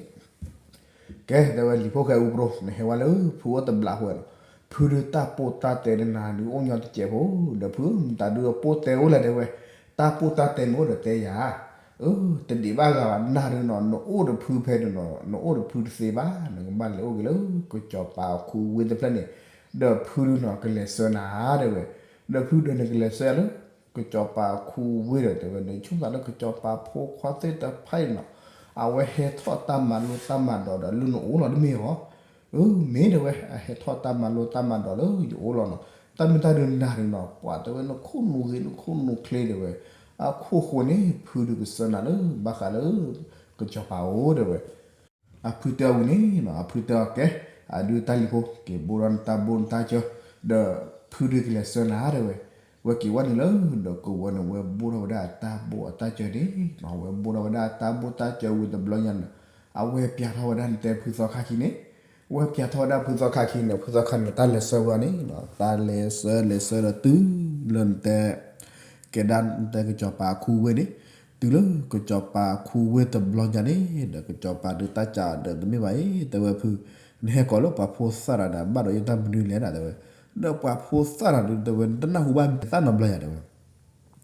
ကဲ တဲဝဲလံၤဖိၣ်ဃဲအူပြိ နဟဲဝဲလၢဖုအိၣ်တဘျးဃီနီၤ ဖုဒုးတၢ်ပိၢ်တၢ်တဲနၤဒုးအိၣ်ညီတစဲးဖိ ဒီးဖုမတၤဒုးအပိၢ်တဲအိၣ်လဲၣ်တဲဝဲ တၢ်ပိၢ်တၢ်တဲမ့ၢ်အိၣ်ဒီးတဲယၤ အၢ တဒံးဘၣ်ဂၤဘၣ် နၤဒုးနီၤ နအိၣ်ဒီးဖုဖဲဒုးနီၤ နအိၣ်ဒီးဖုတသ့ဘၣ် နကဘၣ်လဲၤအိၣ်က့ၤလၢ ကစီၤပၤအခူဝ့ၢ်တဖျၢၣ်န့ၣ် ဒီးဖုဒုးနီၤ ကလဲၤဆှၢနၤတဲဝဲ ဒီးဖုဒီးနကလဲၤဆှၢယၤလၢ ကစီၤပၤအခူဝ့ၢ်ဒီးတဲဝဲ နဆိကမိၣ်သးလၢကစီၤပၤဖိခွါသ့ၣ်တဖၣ်အံၤနီၤ အဝဲဟဲထီၣ်တၢ်မၤလိတၢ်မၤဒိးဒီးလၢနအိၣ်လီၤတမ့ၢ်ဧါ အၢ မ့ၢ်တဲဝဲ အဟဲထီၣ်တၢ်မၤလိတၢ်မၤဒိးလၢယအိၣ်လီၤနီၤ တၢ်မ့ၢ်တၢ်ဒုးနၤဒုးနီၤ ပှၤတဲဝဲနခိၣ်နူာ်ဂ့ၤ နခိၣ်နူာ်ချ့တဲဝဲ, အခိၣ်ဃိန့ၣ် ဖုဒုးကစၢနၤလၢ ဘၣ်ဃးလၢ ကစီၤပၤအိၣ်တဲဝဲ. အဖုတဲအီၤဝံၤန့ၣ်နီၤ အဖုတဲအီၤကဲ, အဒုးတၢ်လံၤဖိ က့ၤဘိၣ်ထီၣ်နတၢ်ဘိၣ်နတၢ်စၢၤ, ဒီးဖုဒုးကလဲၤစၢနၤတဲဝဲ. ဝဲက့ၤဝဲန့ၣ်လၢ ဒီးကဝီၤန့ၣ် ဝဲဘိၣ်ထီၣ်ဝဲဒၣ်အတၢ်ဘိၣ်အတၢ်စၢၤန့ၣ်နီၤ ဝဲဘိၣ်ထီၣ်ဝဲဒၣ်အတၢ်ဘိၣ်တၢ်စၢၤဝံၤတဘျီညါန့ၣ်, အဝဲပျးထီၣ်ဝဲဒၣ်နတဲဖုသီခါခံန့ၣ်, ဝဲပျးထီၣ်ဝဲဒၣ်ဖုသီခါခံန့ၣ် ဖုသီခါန့ၣ် တၢ်လဲၤဆှၢဝဲန့ၣ်နီၤ တၢ်လဲၤဆှၢလဲၤဆှၢဒီးတုၤလၢနတဲ ကဲဒၣ်နတဲကစီၤပၤအခူဝ့ၢ်န့ၣ်, တုၤလၢကစီၤပၤအခူဝ့ၢ်တဘျီညါန့ၣ် ဒီးကစီၤပၤဒုးတၢ်ကးဒီးတမ့ၢ်ဘၣ်အံၤ တဲဝဲဖု, နဟဲကိးလၢပှၤဖိသၣ်တဂၤဒီး ဘၣ်ဒီးယတၢ်မနုၤလဲၣ်နၤတဲဝဲ, ဒီးပှၤဖိသၣ်တဂၤဒုးတဲဝဲ နတနၢ်ဟူဘၣ်မံၤသၣ်နီတဘျီယၤတဲဝဲ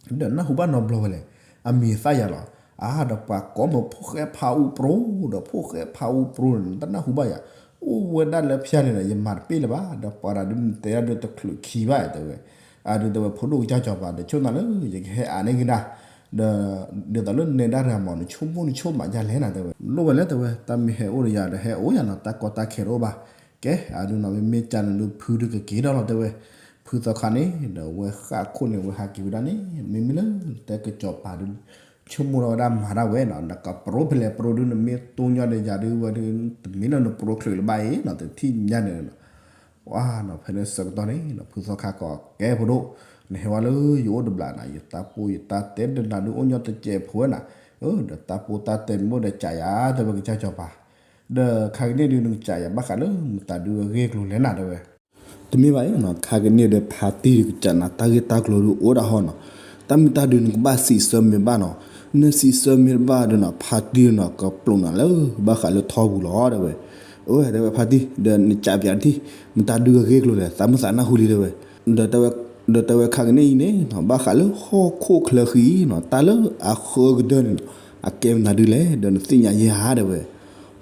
ဒီးနၢ်ဟူဘၣ်နီတဘျီဝဲလဲၣ်, အမံၤသၣ်ယၤလီၤ. အါ ဒီးပှၤကိးမုၢ်ဖိၣ်ဃဲဖးအူပြူ, ဒီးဖိၣ်ဃဲဖးအူပြူန့ၣ် နတနၢ်ဟူဘၣ်ယၤ, အိၣ်ဝဲဒၣ်လၢဖၠါန့ၣ်ဒီး ယမၤတပ့ၢ်လၢၤဘၣ်, ဒီးပှၤတဂၤဒုးနတဲဒၣ်ဒုးတချုးခံဘၣ်တဲဝဲ. အဒုးတဲဝဲ ဖိဒိၣ်ကစၢ်စီၤပၤ ဒီးဆိၣ်နၤလၢ ယကဟဲအးန့ၢ်ကဒါ, ဒီး ဒ်သိးလၢနဲဒၣ်တဂၤမး နဆိကမိၣ်နဆိကမးယၤလဲၣ်နၤတဲဝဲ, လိၣ်ဝဲလဲၣ်တဲဝဲ, တၢ်မ့ၢ်ဟဲအိၣ်ဒီးယၤဒီးဟဲအိၣ်ယၤနီၤ တၢ်ကီတၢ်ခဲတအိၣ်ဘၣ်. ကဲ အဒုးနီၤ မ့မ့ၢ်ကန့ၣ်ဒုး ဖုဒုးကက့ၤဒီးလီၤတဲဝဲ. ဖုသီခါန့ၣ် ဒီးဝဲဃၣ်ခိၣ်န့ၣ် ဝဲဟးက့ၤဝဲဒၣ်န့ၣ် မ့မ့ၢ်လၢတဲကစီၤပၤဒုး ဆိကမိၣ်ထီၣ်ဝဲဒၣ်မၤတၢ်ဝဲနီၤ နကပြိဖဲလဲၣ်ပြိဒုး နမ့ၢ်တိၢ်ညီဒီးယၤဒုးဝဲဒုး တမ့ၢ်လၢနပြိချုးလၢၤဘၣ်အံၤနီၤ တထံၣ်ညါန့ၣ်နီၤ. ဝါနီၤ ဖဲန့ၣ်ဆၢကတီၢ်န့ၣ် ဖုသီခါကိးကဲဖိဒိၣ်, နဟဲဝဲလၢယအိၣ်တဘျီနီၤ ယတၢ်ပိၢ်ယတၢ်တဲဒီးနၤဒုးအိၣ်ညီတစဲးဖိဝဲနီၤ, ဒီးတၢ်ပိၢ်တၢ်တဲမ့ၢ်အိၣ်ဒီးကးယၤတဲဝဲကစၢ်စီၤပၤ, ဒီးခါကန့ၣ်ဒုးနကးယၤဘၣ်ဃးလၢမတၤဒုးအဂ့ၢ်အကျိၤလဲၣ်နၤတဲဝဲ တမ့ၢ်ဘၣ်အံၤနီၤ ခါကန့ၣ်ဒီးဖါတံၢ်ဒုးကစးနၤတၢ်ဂ့ၢ်တၢ်ကျိၤဒုးအိၣ်ဒၣ်ဟီနီၤ, တၢ်မ့ၢ်တၢ်ဒုးနကဘၣ်စံးဆၢမ့ၢ်ဘၣ်နီၤ, နစံးဆၢမ့ၢ်တဘၣ်ဒီးနီၤ ဖါတံၢ်နီၤ ကပျိးနၤလၢ ဘၣ်ဃးလၢထီပူၤလီၤတဲဝဲ. အဝဲတဲဝဲဖါတံၢ် ဒီးနကးပၠးတထံၣ် မတၤဒုးအဂ့ၢ်ကျိၤလဲၣ် သးမုၢ်သးနၢ်ဟူလံတဲဝဲ, ဒီးတဲဝဲခါကန့ၣ်အံၤန့ၣ် ဘၣ်ဃးလၢဟီၣ်ခိၣ်ချၢဃံနီၤ တၢ်လၢအဃၢကတၢၢ်န့ၣ်နီၤ အကဲမနုၤဒုးလဲၣ် ဒီးနသ့ၣ်ညါယဲဧါတဲဝဲ.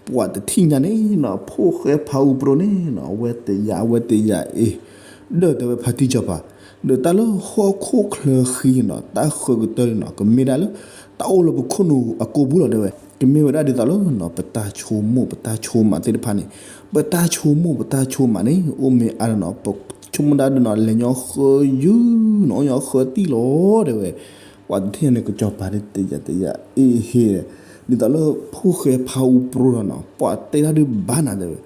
ပှၤတထံၣ်ညါန့ၣ်နီၤ ဖိၣ်ဃဲဖးအူပြူန့ၣ်နီၤ အဝဲတယာ် အဝဲတယာ်အ့ၣ်, ဒီးတဲဝဲဖါတံၢ်စီၤပၤ, ဒီးတၢ်လၢဟီၣ်ခိၣ်ချၢဃံနီၤ တၢ်ဃၢကတၢၢ်န့ၣ်နီၤ ကမ့ၢ်ဒၣ်လၢ တၢ်အိၣ်လၢပခိၣ်နူာ်အကိာ်ပူၤလီၤတဲဝဲ, ကမ့ၢ်ဝဲဒၣ်ဒ်သိးလၢနီၤ ပတၢ်ဆိကမိၣ် ပတၢ်ဆိကမးသ့ၣ်တဖၣ်န့ၣ်, ပတၢ်ဆိကမိၣ် ပတၢ်ဆိကမးန့ၣ် အိၣ်မ့ၢ်အါဒီးနီၤ ပဆိကမိၣ်ဒၣ်ဒီးနီၤ လဲၤညီဃၢယုၢ်နီၤ အိၣ်ညီဃၢတံၢ်လီၤတဲဝဲ. ပှၤတထံၣ်ညါန့ၣ် ကစီၤပၤန့ၣ် တယာ်တယာ်အ့ၣ်ဟ့ၣ်, ဒ်သိးလၢဖိၣ်ဃဲဖးအူပြူဒီးနီၤ ပှၤတဲတၢ်ဒုးဘၣ်နၤတဲဝဲ,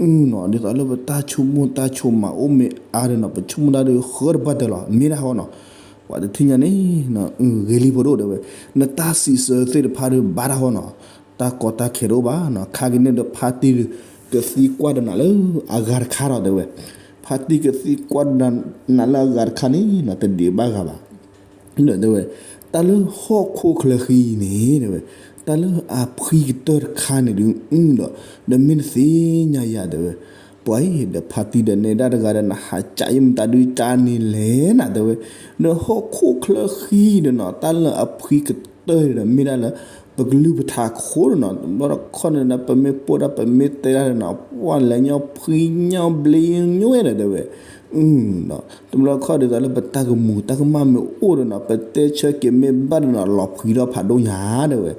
အနီၤ ဒ်သိးလၢပတၢ်ဆိကမိၣ်တၢ်ဆိကမးအိၣ်မ့ၢ်အါဒီးနီၤ ပဆိကမိၣ်တၢ်ဒုးဃၢတပှၢ်တၢၢ်လီၤ မ့ၢ်ဒၣ်ဟီနီၤ. ပှၤတထံၣ်ညါန့ၣ် ဂ့ၤလံဖိဒိၣ်တဲဝဲ, နတၢ်စံးဆၢသ့ၣ်တဖၣ်ဒုးဘၣ်တၢ်ဟီနီၤ, တၢ်ကီတၢ်ခဲတအိၣ်ဘၣ်နီၤ ခါကန့ၣ်ဒီးဖါတံၢ်ဒုး ကသံကွၢ်ဒီးနၤလၢအဂၤတခါဒီးတဲဝဲ, ဖါတံၢ်ကသံကွၢ်ဒီးနၤလၢအဂၤတခါန့ၣ်နီၤ တဒံးဘၣ်ဂၤဘၣ် ဒီးတဲဝဲ, တၢ်လၢဟီၣ်ခိၣ်ချၢဃံန့ၣ်တဲဝဲ, တၢ်လၢအဖှံကတၢၢ်တခါန့ၣ်ဒုး ဒီး ဒီးမ့ၢ်နသ့ၣ်ညါယၤတဲဝဲ, ပှၤအံၤဒီးဖါတံၢ်ဒီးနဲဒၣ်တဂၤဒီးနဟးကးယမတၤဒုးကးန့ၣ်လဲၣ်နၤတဲဝဲ, ဒီးဟီၣ်ခိၣ်ချၢဃံဒီးနီၤ တၢ်လၢအဖှံကတၢၢ်ဒီးမ့ၢ်ဒၣ်လၢ ပကလုၢ်ပထးခိၣ်ဒီးနီၤ တဘျီတခီၣ်န့ၣ်ဒီး ပမ့ၢ်ပိၢ်ဒၣ်ပမ့ၢ်တဲဒၣ်ဒီးနီၤ ပှၤလဲၤညီဖှံညီဘျ့ညီဝဲဒီးတဲဝဲ တဘျီခီၣ်ဒ်သိးလၢပတၢ်ကမူၤတၢ်ကမၣ်မ့ၢ်အိၣ်ဒီးနီၤ ပတဲဆၢက့ၤမ့ၢ်ဘၣ်ဒီးနီၤ လီၤဖှံထီၣ်ဖးဒိၣ်ညါတဲဝဲ,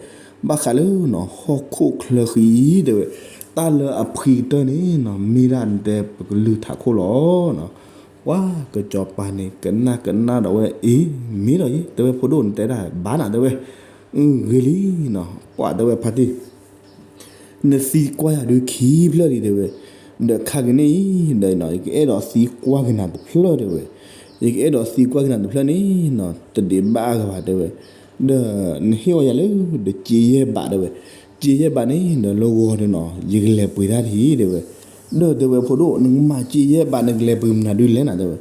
ဘၣ်ဃးလၢနီၤ ဟီၣ်ခိၣ်ချၢဃံတဲဝဲ, တၢ်လၢအဖှံကတၢၢ်န့ၣ်နီၤ မ့ၢ်ဒၣ်နတဲပကလုၢ်ထးခိၣ်လီၤနီၤ. ပှၤကစီၤပၤန့ၣ် ကနၣ်ကနၣ်ဒီးဝဲ အ့ မ့ၢ်ဒီးယ့ တဲဝဲဖိဒိၣ်နတဲဒၣ် ဘၣ်နၤတဲဝဲ, ဂ့ၤလံနီၤ ပှၤတဲဝဲဖါတံၢ် နသံကွၢ်ယၤဒုးခံဖျၢၣ်လံတဲဝဲ, ဒီးခါကန့ၣ်အံၤ ဒီးယကအဲၣ်ဒိးသံကွၢ်က့ၤနၤတဖျၢၣ်တဲဝဲ, ယကအဲၣ်ဒိးသံကွၢ်က့ၤနၤတဖျၢၣ်န့ၣ်နီၤ တဒံးဘၣ်အဂၤဘၣ်တဲဝဲ, ဒီးနဟ့ၣ်အီၤယၤလၢ ဒီးစ့ယဲၢ်ဘးတဲဝဲ, စ့ယဲၢ်ဘးန့ၣ် ဒီးလၢဂီၤဒီးနီၤ ယကလဲၤပှ့ၤတၢ်တဟံၣ်တဲဝဲ, ဒီးတဲဝဲဖိဒိၣ် နကမၤစ့ယဲၢ်ဘး နကလဲၤပှ့ၤမနုၤဒုးလဲၣ်နၤတဲဝဲ,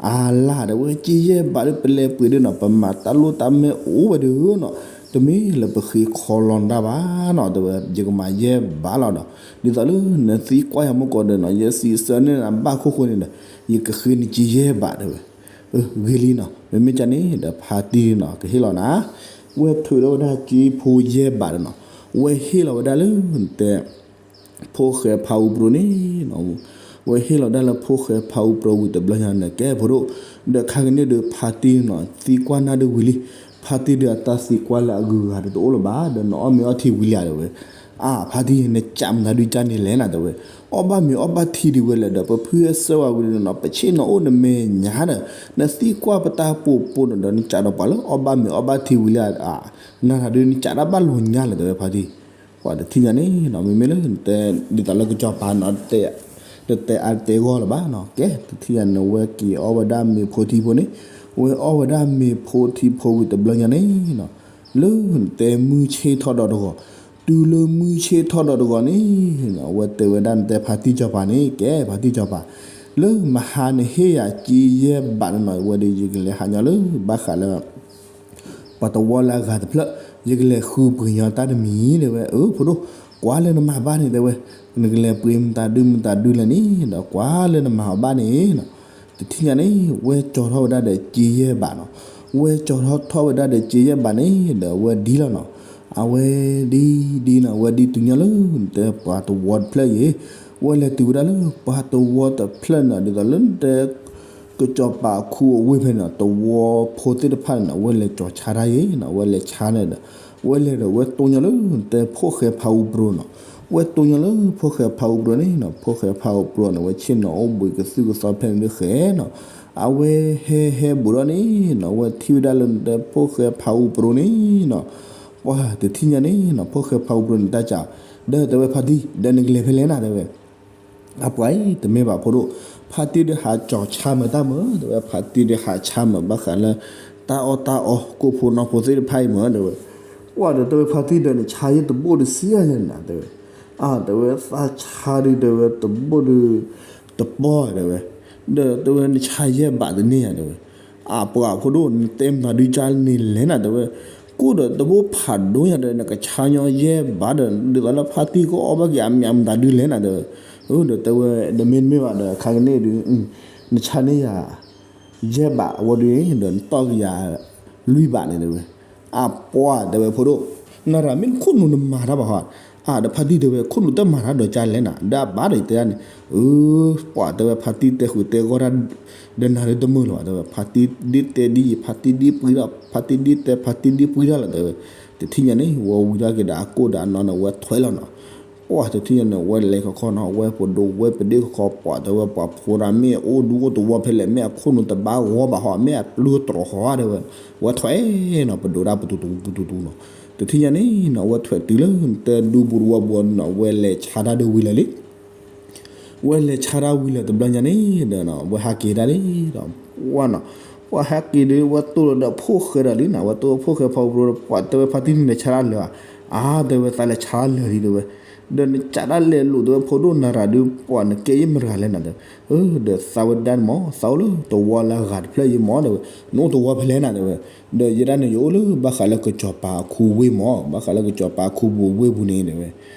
အလၢ်တဲဝဲ စ့ယဲၢ်ဘးဒုး ပလဲၤပှ့ၤဒုးနီၤ ပမၤတၢ်လိၣ်တၢ်မဲာ်အိၣ်ဝဲဒုးနီၤ, တမ့ၢ်လၢပဃ့ခီလီၤနတၢ်ဘၣ်နီၤ တဲဝဲ ယကမၤယဲၢ်ဘးလီၤဒီး ဒ်သိးလၢနသံကွၢ်ယၤမ့ၢ်ကီးဒီးနီၤ ယစံးဆၢန့ၢ်နၤဘၣ်ခိၣ်ဃိန့ၣ်ဒီး ယကဃ့နစ့ယဲၢ်ဘးတဲဝဲ, ဂ့ၤလံနီၤ မ့မ့ၢ်ကန့ၣ်ဒီးဖါတံၢ်နီၤ ကဟ့ၣ်လီၤနၤ, ဝဲထုးထီၣ်ဝဲဒၣ်စ့ဖိယဲၢ်ဘးဒီးနီၤ, ဝဲဟ့ၣ်လီၤဝဲဒၣ်လၢ တဲ ဖိၣ်ဃဲဖးအူပြူန့ၣ်နီၤ, ဝဲဟ့ၣ်လီၤဒၣ်လၢဖိၣ်ဃဲဖးအူပြူဝံၤတဘျီညါန့ၣ် ကဲဖိဒိၣ်, ဒီးခါကန့ၣ်ဒီးဖါတံၢ်နီၤ သံကွၢ်နၢ်ဒုးဝံၤလံ, ဖါတံၢ်ဒီးအတၢ်သံကွၢ်လၢအဂုၤအဂၤဒီးတအိၣ်လၢၤဘၣ် ဒီးနအီၣ်မ့ၤအီထံဝံၤလံဧါတဲဝဲ, အါ ဖါတံၢ် နကးမတၤဒုကးန့ၣ်လဲၣ်နၤ တဲဝဲ, အီၣ်ဘၣ်မ့ၤအီၣ်ဘၣ်ထံဒံးဝဲလဲၣ်ဒီး ပဖုဟဲဆှၢဝဲဝံၤဒီးနီၤ ပဆ့ၣ်နီၤအိၣ်နမဲာ်ညါဒီး နသံကွၢ်ပတၢ်ပိာ်ပိာ်နီၤဒီး နကးဒီးပှၤလၢအီၣ်ဘၣ်မ့ၤအီၣ်ဘၣ်ထံဝံၤလၢ အါ နၤတၢ်ဒုးနကးတၢ်ဘၣ်လီၤညါလဲၣ် တဲဝဲဖါတံၢ်. ပှၤတထံၣ်ညါန့ၣ်နီၤ မ့မ့ၢ်လၢနတဲ ဒ်သိးလၢကစီၤပၤနီၤ တတဲအါတတဲဂီၢ်လၢၤဘၣ်နီၤ ကဲ တထံၣ်ညါန့ၣ် ဝဲက့ၤအီၣ်ဝဲဒၣ်မ့ၤဖိထံဖိန့ၣ်, ဝဲအီၣ်ဝဲဒၣ်မ့ၤဖိထံဖိဝံၤတဘျီညါန့ၣ်နီၤ လၢနတဲမုၢ်ဆ့ၣ်ထီၣ်ဒီးတဂီၤ, တုၤလၢမုၢ်ဆ့ၣ်ထီၣ်ဒီးတဂီၤန့ၣ်နီၤ ဝဲတဲဝဲဒၣ်နတဲဖါတံၢ်စီၤပၤန့ၣ် ကဲ ဖါတံၢ်စီၤပၤ, လၢမဟါနဟ့ၣ်ယၤက့ယဲၢ်ဘးန့ၣ်နီၤ ဝဲဒီးယကလဲၤဟးညီလၢ ဘၣ်ဃးလၢ ပှၤတဝီလၢအဂၤတဖျၢၣ်, ယကလဲၤဃုပှ့ၤညီတၢ်တမံၤ တဲဝဲ, အၢ ဖိဒိၣ်, ကွၢ်လၢနမၤဘၣ်န့ၣ် တဲဝဲ, နကလဲၤပှ့ၤမတၤဒုမတၤဒုလဲၣ်န့ၣ်ဒီး ကွၢ်လၢနမၤအီၤဘၣ်န့ၣ်နီၤ, တထံၣ်ညါန့ၣ် ဝဲကၠီၤထီၣ်ဝဲဒၣ်ဒီးက့ယဲၢ်ဘးနီၤ, ဝဲကၠီၤထီၣ်ထီၣ်ဝဲဒၣ်ဒီးက့ယဲၢ်ဘးန့ၣ်ဒီး ဝဲဒ်လီၤနီၤ, အဝဲဒ်ဒ်နီၤ ဝဲဒ်တုၤညီလၢ နတဲပှၤတဝီတဖျၢၣ်အံၤ, ဝဲလဲၤတုၤဝဲဒၣ်လၢ ပှၤတဝီတဖျၢၣ်နီၤ ဒ်သိးလၢနတဲ ကစီၤပၤအခူအဝ့ၢ်ဖဲန့ၣ်နီၤ တဝီဖိသ့ၣ်တဖၣ်န့ၣ်နီၤ ဝဲလဲၤကၠီၤဆါတၢ်အံၤနီၤ ဝဲလဲၤဆါန့ၣ်ဒီး ဝဲလဲၤဒီးဝဲတိၢ်ညီလၢ နတဲဖိၣ်ဃဲဖးအူပြိၤနီၤ, ဝဲတိၢ်ညီလၢဖိၣ်ဃဲဖးအူပြိၤန့ၣ်နီၤ ဖိၣ်ဃဲဖးအူပြိၤန့ၣ် ဝဲဆ့ၣ်နီၤအိၣ်ဘှံးကသုၣ်ကသီဖဲန့ၣ်ဒုးဃဲနီၤ, အဝဲဟဲဟဲဘူးဒီးန့ၣ်နီၤ ဝဲထံၣ်ဝဲဒၣ်လၢနတဲဖိၣ်ဃဲဖးအူပြိၤန့ၣ်နီၤ, ပှၤတထံၣ်ညါန့ၣ်နီၤ ဖိၣ်ဃဲဖးအူပြိၤန့ၣ်တၢ်ကး, ဒီးတဲဝဲဖါတံၢ် ဒီးနကလဲၤဖဲလဲၣ်နၤ တဲဝဲ အပှၤအံၤ တမ့ၢ်ဘၣ်ဖိဒိၣ်, ဖါတံၢ်ဒုးဟးကၠီၤဆါမၤတၢ်မး တဲဝဲ, ဖါတံၢ်ဒုးဟးဆါမၤဘၣ်ဃးလၢ တၢ်အီၣ်တၢ်အီ ကိၣ်ဖိနီၢ်ဖိသ့ၣ်တဖၣ်အံၤမး တဲဝဲ, ပှၤဒီးတဲဝဲဖါတံၢ်ဒီး နဆါယဲၢ်တဘိၣ်တဆံယဲၢ်နၤ တဲဝဲ, အါ တဲဝဲ သးဆါဒုး တဲဝဲ တဘိၣ်ဒုး တပီၢ် တဲဝဲ, ဒီးတဲဝဲ နဆါယဲၢ်ဘးတန့ၢ်ဧါ တဲဝဲ, အပှၤဖိဒိၣ် နတဲမတၤဒုကၢ်န့ၣ်လဲၣ်နၤ တဲဝဲ, ကိၣ်ဒီးတဘိၣ်ဖးဒိၣ်ညါဒီး နကဆါညီယဲၢ်ဘးဒီး ဒ်သိးလၢဖါတံၢ်ကအိၣ်ဘၣ်က့ၤအမံၤမတၤဒုလဲၣ်နၤ တဲဝဲ, ဒီးတဲဝဲ ဒီးမ့တမ့ၢ်ဘၣ်ဒီး ခါကန့ၣ်ဒုး နဆါန့ၢ်ယၤ ယဲၢ်ဘးဝံၤဒီး နတီၢ်က့ၤယၤလွံၢ်ဘးန့ၣ် တဲဝဲ, အပှၤ တဲဝဲဖိဒိၣ်, နရၤမ့ၢ်နခိၣ်နူာ်နမၤတၢ်ဘၣ်ဟီ, အါ ဒီးဖါတံၢ်တဲဝဲ ခိၣ်နူာ်တမၤတၢ်ဒီးကၢ်လဲၣ်နၤ ဒီးအဘၣ်ဒီးတဲဒၣ်န့ၣ်, အၢ ပှၤ တဲဝဲဖါတံၢ်တဲဃုာ်တဲဂီၢ်တၢ် ဒီးနၤဒုးတမုာ်လၢၤဘၣ် တဲဝဲ, ဖါတံၢ်ဒ်တဲဒ်အံၤ ဖါတံၢ်ဒ်ပှံၤထီၣ် ဖါတံၢ်ဒ်တဲ ဖါတံၢ်ဒ်ပှံၤထီၣ်လီၤ တဲဝဲ, တထံၣ်ညါန့ၣ် ဝဲဝံၤထီၣ်က့ၤဒီးအကိၣ်ဒီးအနီၢ်န့ၣ် ဝဲထွဲလီၤနီၤ, ပှၤတထံၣ်ညါန့ၣ် ဝဲလဲၤခီခီနီၤ ဝဲပဒိးဝဲပဒ့ၣ်ခီခီ ပှၤ တဲဝဲ ပှၤဖိဒၣ်မ့ၢ်အိၣ်ဒူအိၣ်တဝီဖဲလဲၣ် မ့ၢ်အခိၣ်နူာ်တဘၣ်ဂီၢ်ဘၣ်ဟီ မ့ၢ်အပျုၢ်တြီၤဟီ တဲဝဲ, ဝဲထွဲနီၤ ပဒိးဒၣ်ပတူၤတူၤပတူၤတူၤနီၤ, တထံၣ်ညါန့ၣ်နီၤ ဝဲထွဲတုၤလၢနတဲဒူပူၤတဝီပူၤနီၤ ဝဲလဲၤဆါတၢ်ဒုးဝံၤလၢာ်လံ ဝဲလဲၤဆါတၢ်ဝံၤလၢာ်တဘျီညါန့ၣ်ဒီး ဝဲဟးက့ၤဒၣ်လံဒီး ဝဲနီၤ, ပှၤဟဲက့ၤဒီး ဝဲတိၢ်လီၤဒီးဖိၣ်ဃဲဒီးလံနီၤ ဝဲတိၢ်ဖိၣ်ဃဲဖီအူပြိၤ ပှၤ တဲဝဲဖါတံၢ်န့ၣ်လဲၤဆါတၢ်လၢာ်ဧါ, အါ တဲဝဲ သးလဲၤဆါတၢ်လၢာ်လံ တဲဝဲ, ဒီးနကးတၢ်လဲၤလိာ် တဲဝဲ ဖိဒိၣ်နၤရၤဒုး ပှၤနကဲယမတၤဂၤလဲၣ်နၤ တဲဝဲ, ဒီးသးဝဲဒၣ်န့ၣ်မး သးအိၣ်လၢတဝီလၢအဂၤတဖျၢၣ်အံၤမး တဲဝဲ, နအိၣ်တဝီဖဲလဲၣ်နၤ တဲဝဲ, ဒီးယဲဒၣ်န့ၣ် ယအိၣ်လၢဘၣ်ဃးလၢကစီၤပၤအခူဝ့ၢ်မး ဘၣ်ဃးလၢကစီၤပၤအခူပူၤဝ့ၢ်ပူၤန့ၣ် တဲဝဲ,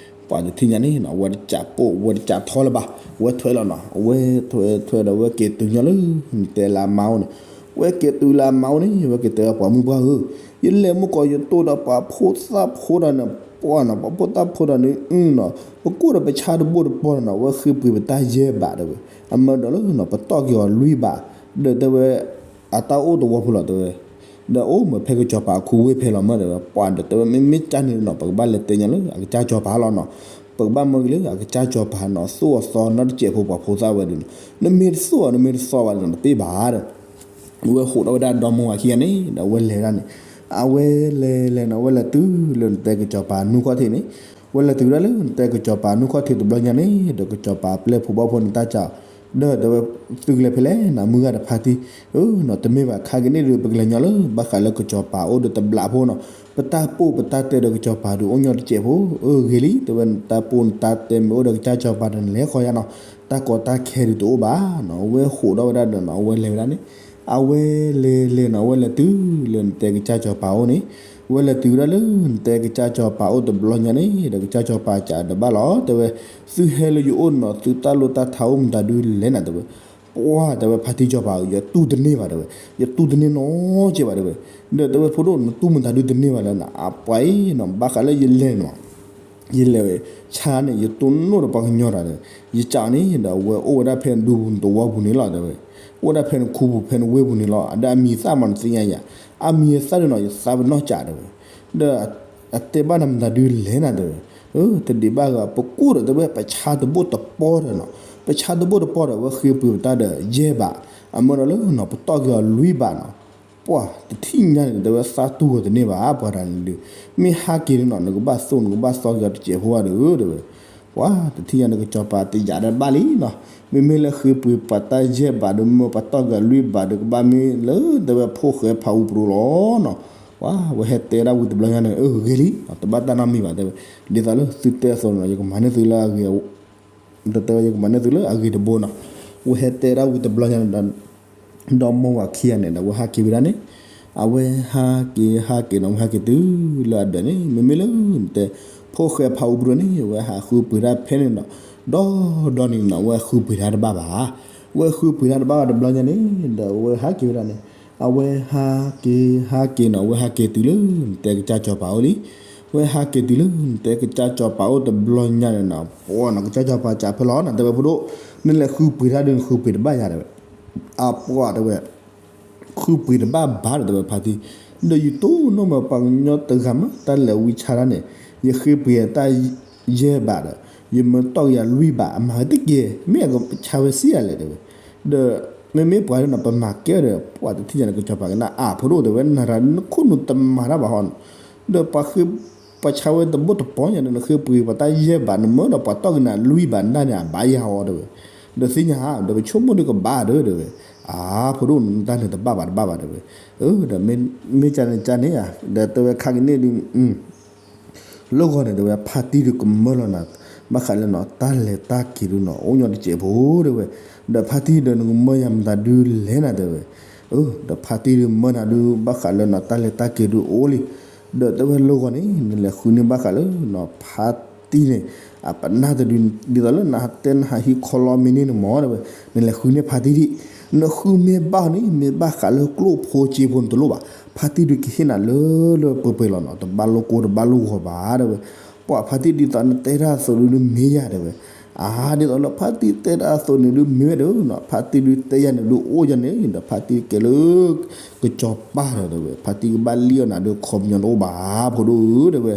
ပှၤတထံၣ်ညါန့ၣ်နီၤ ဝဲတကးပိာ် ဝဲတကးထီလၢၤဘၣ်, ဝဲထွဲလီၤနီၤ ဝဲထွဲထွဲဒီး ဝဲက့ၤတုၤညီလၢ နတဲလၢအမါအိၣ်န့ၣ်, ဝဲက့ၤတုၤလၢအမါအိၣ်န့ၣ် ဝဲက့ၤတဲဝဲ ပှၤမုၣ်ပှၢ်ဧၢ, ယလဲၤမုၢ်ကီး ယတိၢ်ဒီးပှၤဖိသၣ်ဖိဒီးန့ၣ် ပှၤနီၤ ပှၤဖိသၣ်ဖိဒီးန့ၣ် အုနီၤ ပကိၣ်ဒီးပဆါတဘိၣ်တပီၢ်နီၤ ဝဲဃ့ပှ့ၤပတၢ်ယဲၢ်ဘး တဲဝဲ, အမၢဒီးလၢနီၤ ပတီၢ်က့ၤအီၤလွံၢ်ဘး, ဒီးတဲဝဲ အတၢ်အိၣ်တဝီဖိလီၤ တဲဝဲ ဒီးအိၣ်မးဖဲကစီၤပၤအခူဝ့ၢ်ဖဲလီၤမၢ် တဲဝဲ, ပှၤဒီးတဲဝဲ မ့မ့ၢ်ကၢ်န့ၣ်နီၤ ပကဘၣ်လဲၤတဲညီလၢအကစၢ်စီၤပၤလီၤနီၤ, ပကဘၣ်မၢက့ၤလၢအကစၢ်စီၤပၤနီၤ သိၣ်အသီနီတစဲးဖိ ပှၤဖိသၣ်ဝဲဒၣ်နီၤ, နမ့ၢ်တသိၣ်အီၤ နမ့ၢ်တသီဘၣ်ဒီး တပ့ၢ်ဘၣ်ဒီး ဝဲဟးဒီးဝဲဒၣ်ဒီမါဝၤခံဂၤန့ၣ်ဒီး ဝဲလဲၤဒၣ်န့ၣ်, အဝဲလဲၤလဲၤနီၤ ဝဲလဲၤတုၤလၢနတဲကစီၤပၤနူၢ်ခီၣ်ထံးန့ၣ်, ဝဲလဲၤတုၤဒၣ်လၢနတဲကစီၤပၤနူၢ်ခီၣ်ထံးတဘျီညါန့ၣ် ဒီးကစီၤပၤပျဲၢ်ဖိဘီၣ်ဖိန့ၣ်တၢ်ကး ဒီးတဲဝဲ သုကလဲၤဖဲလဲၣ်နီၤ မုၢ်ဂၤဒီးဖါတံၢ်, အၢနီၤ တမ့ၢ်ဘၣ် ခါကန့ၣ်ဒီး ပကလဲၤညီလၢ ဘၣ်ဃးလၢကစီၤပၤအိၣ်ဒီးတဘျးဖိနီၤ, ပတၢ်ပိာ်ပတၢ်တဲဒီးကစီၤပၤဒုးအိၣ်ညီတစဲးဖိ, အၢ ဂ့ၤလံ တဲဝဲ နတၢ်ပိာ်နတၢ်တဲမ့ၢ်အိၣ်ဒီးကစၢ်စီၤပၤဒီး နလဲၤဃီယါနီၤ, တၢ်ကီတၢ်ခဲဒုးတအိၣ်ဘၣ်နီၤ, ဝဲဟးဒီးဝဲဒၣ်ဒီးနီၤ အဝဲလဲၤဝဲဒၣ်န့ၣ်, အဝဲလဲၤလဲၤနီၤ ဝဲလဲၤတုၤလၢနတဲကစၢ်စီၤပၤအိၣ်န့ၣ်, ဝဲလဲၤတုၤဝဲဒၣ်လၢနတဲကစၢ်စီၤပၤအိၣ်တဘျီညါန့ၣ် ဒီးကစၢ်စီၤပၤကးဒီးဘၣ်လီၤ တဲဝဲ, သုဟဲလၢယအိၣ်နီၤ သုတၢ်လိၣ်တၢ်ထါအိၣ်မတၤဒုလဲၣ်နၤ တဲဝဲ, ပှၤ တဲဝဲ ဖါတံၢ်စီၤပၤဧၢ ယတူၢ်တန့ၢ်ဘၣ် တဲဝဲ, ယတူၢ်တန့ၢ်နီတစဲးဘၣ် တဲဝဲ, ဒီးတဲဝဲ ဖိဒိၣ် နတူၢ်မတၤဒုတန့ၢ်ဘၣ်လဲၣ်နၤ, အပှၤအံၤနီၤ ဘၣ်ဃးလၢယလဲၤနီၤ ယလဲၤဝဲ ဆါန့ၣ် ယတိၢ်နီၣ်ဒီးပှၤကညီတၢ်ဒီး ယကးန့ၣ်ဒီး အဝဲအိၣ်ဝဲဒၣ်ဖဲနဒူပူၤနတဝီပူၤန့ၣ်လီၤ တဲဝဲ, အိၣ်ဝဲဒၣ်ဖဲနခူပူၤဖဲနဝ့ၢ်ပူၤန့ၣ်လီၤ, အဒီးအမံၤသၣ်မးနသ့ၣ်ညါယၤ, အမံၤအသၣ်ဒုးနီၤ ယသးပနီၣ်ကး တဲဝဲ, ဒီးအတဲဘၣ်နၤမတၤဒုလဲၣ်နၤ တဲဝဲ, တဒံးဘၣ်ဂၤ ပကိၢ်ဒီးတဲဝဲ ပဆါတဘိၣ်တပီၢ်ဒီးနီၤ, ပဆါတဘိၣ်တပီၢ်ဒီး အဝဲဃ့ပှ့ၤပတၢ်ဒီးယဲၢ်ဘး, အမၢဒီးလၢနီၤ ပတီၢ်က့ၤအီၤလွံၢ်ဘးနီၤ, ပှၤတထံၣ်ညါန့ၣ် တဲဝဲသးတူၢ်ဂီၤတန့ၢ်ဘၣ် ပှၤတဂၤန့ၣ်ဒုး, မ့ၢ်ဟးက့ၤန့ၣ်နီၤ နကဘၣ်သိၣ် နကဘၣ်သီက့ၤအီၤတစဲးဖိဘၣ်ဒီး တဲဝဲ ပှၤတထံၣ်ညါန့ၣ် ကစီၤပၤတယာ်ဒၣ်ဘၣ်လံနီၤ, မ့မ့ၢ်လၢဃ့ပှ့ၤပှၤတၢ်ယဲၢ်ဘးဒီး မၢပှၤတီၢ်က့ၤအီၤလွံၢ်ဘးဒီး ကဘၣ်မ့ၢ်လၢတဲဝဲဖိၣ်ဃဲဖးအူပရူလီၤနီၤ, ပှၤဝဲဟဲတဲဒၣ်ဝံၤတဘျီညါန့ၣ် အဂ့ၤလံ, တဘၣ်တၢ်နီတမံၤဘၣ်တဲဝဲ, ဒ်သိးလၢသုတဲအသိးနီၤ ယကမၤန့ၢ်သုလၢအဂ့ၤ ဒီးတဲဝဲယကမၤန့ၢ်သုလၢအဂ့ၤတဘိနီၤ, ဝဲဟဲတဲဒၣ်ဝံၤတဘျီညါန့ၣ်ဒီး ဒီးမိၢ်ဝၤခံဂၤန့ၣ်ဒီး ဝဲဟးက့ၤဝဲဒၣ်န့ၣ်, အဝဲဟးက့ၤဟးက့ၤနီၤ ဝဲဟးက့ၤတုၤလၢအဒၢးန့ၣ် မ့မ့ၢ်လၢ တဲ ဖိၣ်ဃဲဖးအူပရူန့ၣ် ဝဲဟးဃုပှ့ၤတၢ်ဖဲန့ၣ်နီၤ, ဒီးဒီးန့ၣ်နီၤ ဝဲဃုပှ့ၤတၢ်တဘၣ်ဘၣ်, ဝဲဃုပှ့ၤတၢ်တဘၣ်ဘၣ်တဘျီညါန့ၣ် ဒီးဝဲဟးက့ၤဝဲဒၣ်န့ၣ်, အဝဲဟးက့ၤဟးက့ၤနီၤ ဝဲဟးက့ၤတုၤလၢ တဲကစၢ်စီၤပၤအိၣ်လံ, ဝဲဟးက့ၤတုၤလၢ တဲကစၢ်စီၤပၤအိၣ်တဘျီညါန့ၣ်နီၤ, ပှၤနီၤ ကစၢ်စီၤပၤစံးဖဲလီၤနီၤ တဲဝဲဖိဒိၣ်, နလဲၤဃုပှ့ၤတၢ်ဒုး နဃုပှ့ၤတဘၣ်ယၤတဲဝဲ, အပှၤတဲဝဲ ဃုပှ့ၤတဘၣ်ဘၣ်ဒီးတဲဝဲဖါတံၢ်, ဒီးယတိၢ်နီၣ်မးပှၤကညီတဂၤမး တၢ်လဲၤဝံဆါတၢ်န့ၣ်, ယဃ့ပှ့ၤတၢ်ယဲၢ်ဘးဒီး ယမၢတီၢ်က့ၤယၤလွံၢ်ဘး အမၤဝဲတက့ၢ် မ့ၢ်အကဆါဝဲစံးယၤလဲၣ်တဲဝဲ, ဒီး မ့မ့ၢ်ပှၤဒီးနီၤ ပမၤကဲဒီး ပှၤတထံၣ်ညါန့ၣ် ကစီၤပၤကနၣ်အါဖိဒိၣ်တဲဝဲ နၤတၢ်နခိၣ်နူာ်တမၤတၢ်ဘၣ်ဟီနီၤ, ဒီးပှၤဃ့ ပှၤဆါဝဲတဘိၣ်တပီၢ်ညါဒီး နဃ့ပှ့ၤပှၤတၢ်ယဲၢ်ဘး နမၢဒီးပှၤတီၢ်က့ၤနၤလွံၢ်ဘးနၢ်န့ၣ် အဘၣ်ယၤအီၤတဲဝဲ, ဒီးသ့ၣ်ညါဧါ ဒီးပဆိကမိၣ်ဒုးကဘၣ်ဒီးတဲဝဲ, အါဖိဒိၣ်နတၢ်န့ၣ်တဘၣ်ဘၣ်တဘၣ်ဘၣ်တဲဝဲ, ဒီးမ့ၢ်ကန့ၣ်ကန့ၣ်ဧါ ဒီးတဲဝဲခါကန့ၣ်ဒုး လၢဂီၢ်န့ၣ်တဲဝဲ ဖါတံၢ်ဒုးကမၢလီၤနၤ, ဘၣ်ဃးလၢနီၤ တၢ်လဲၤတၢ်က့ၤဒုးနီၤ အိၣ်ညီတစဲးဖိတဲဝဲ, ဒီးဖါတံၢ်ဒီးနကမၢယၤမတၤဒုးလဲၣ်နၤတဲဝဲ, ဒီးဖါတံၢ်ဒုးမၢနၤဒုး ဘၣ်ဃးလၢနီၤ တၢ်လဲၤတၢ်က့ၤဒုးအိၣ်လံ, ဒီးတဲဝဲလၢဂီၢ်န့ၣ် နလဲၤဃုန့ၢ်ဘၣ်ဃးလၢနီၤ ဖါတံၢ်န့ၣ် အပနၢ်တဒုး ဒ်သိးလၢနတဲနဟးဟံးခီလီမ့ၢ်န့ၢ်နမီၤတဲဝဲ, နလဲၤဃုန့ၢ်ဖါတံၢ်ဒံး, နဃုမ့ၢ်ဘၣ်န့ၣ် မ့ၢ်ဘၣ်ဃးလၢကျိၣ်ဖိစ့ဖိနတလိၣ်ဘၣ်, ဖါတံၢ်ဒုးကဟ့ၣ်နၤလၢလၢပှဲၤပှဲၤလီၤနီၤ တဘၣ်လိၣ်ကိတဘၣ်လိၣ်ဂီၤဘၣ်တဲဝဲ, ပှၤဖါတံၢ်ဒ်သိးနတဲတၢ်အသိးဒုးမ့ၢ်ယၤတဲဝဲ, အါ ဒ်သိးလၢဖါတံၢ်တဲတၢ်အသိးန့ၣ်ဒုးမ့ၢ်ဝဲဒီးနီၤ ဖါတံၢ်ဒုးတဲယၤန့ၣ်ဒုးအိၣ်ယၤန့ၣ်ဒီး ဖါတံၢ်ကဲလၢ ကစီၤပၤဒီးတဲဝဲ ဖါတံၢ်ကဘၣ်လံၣ်အီၣ်နၤဒုးခီပညီတအိၣ်ဘၣ် ဖိဒိၣ်ဧၢတဲဝဲ,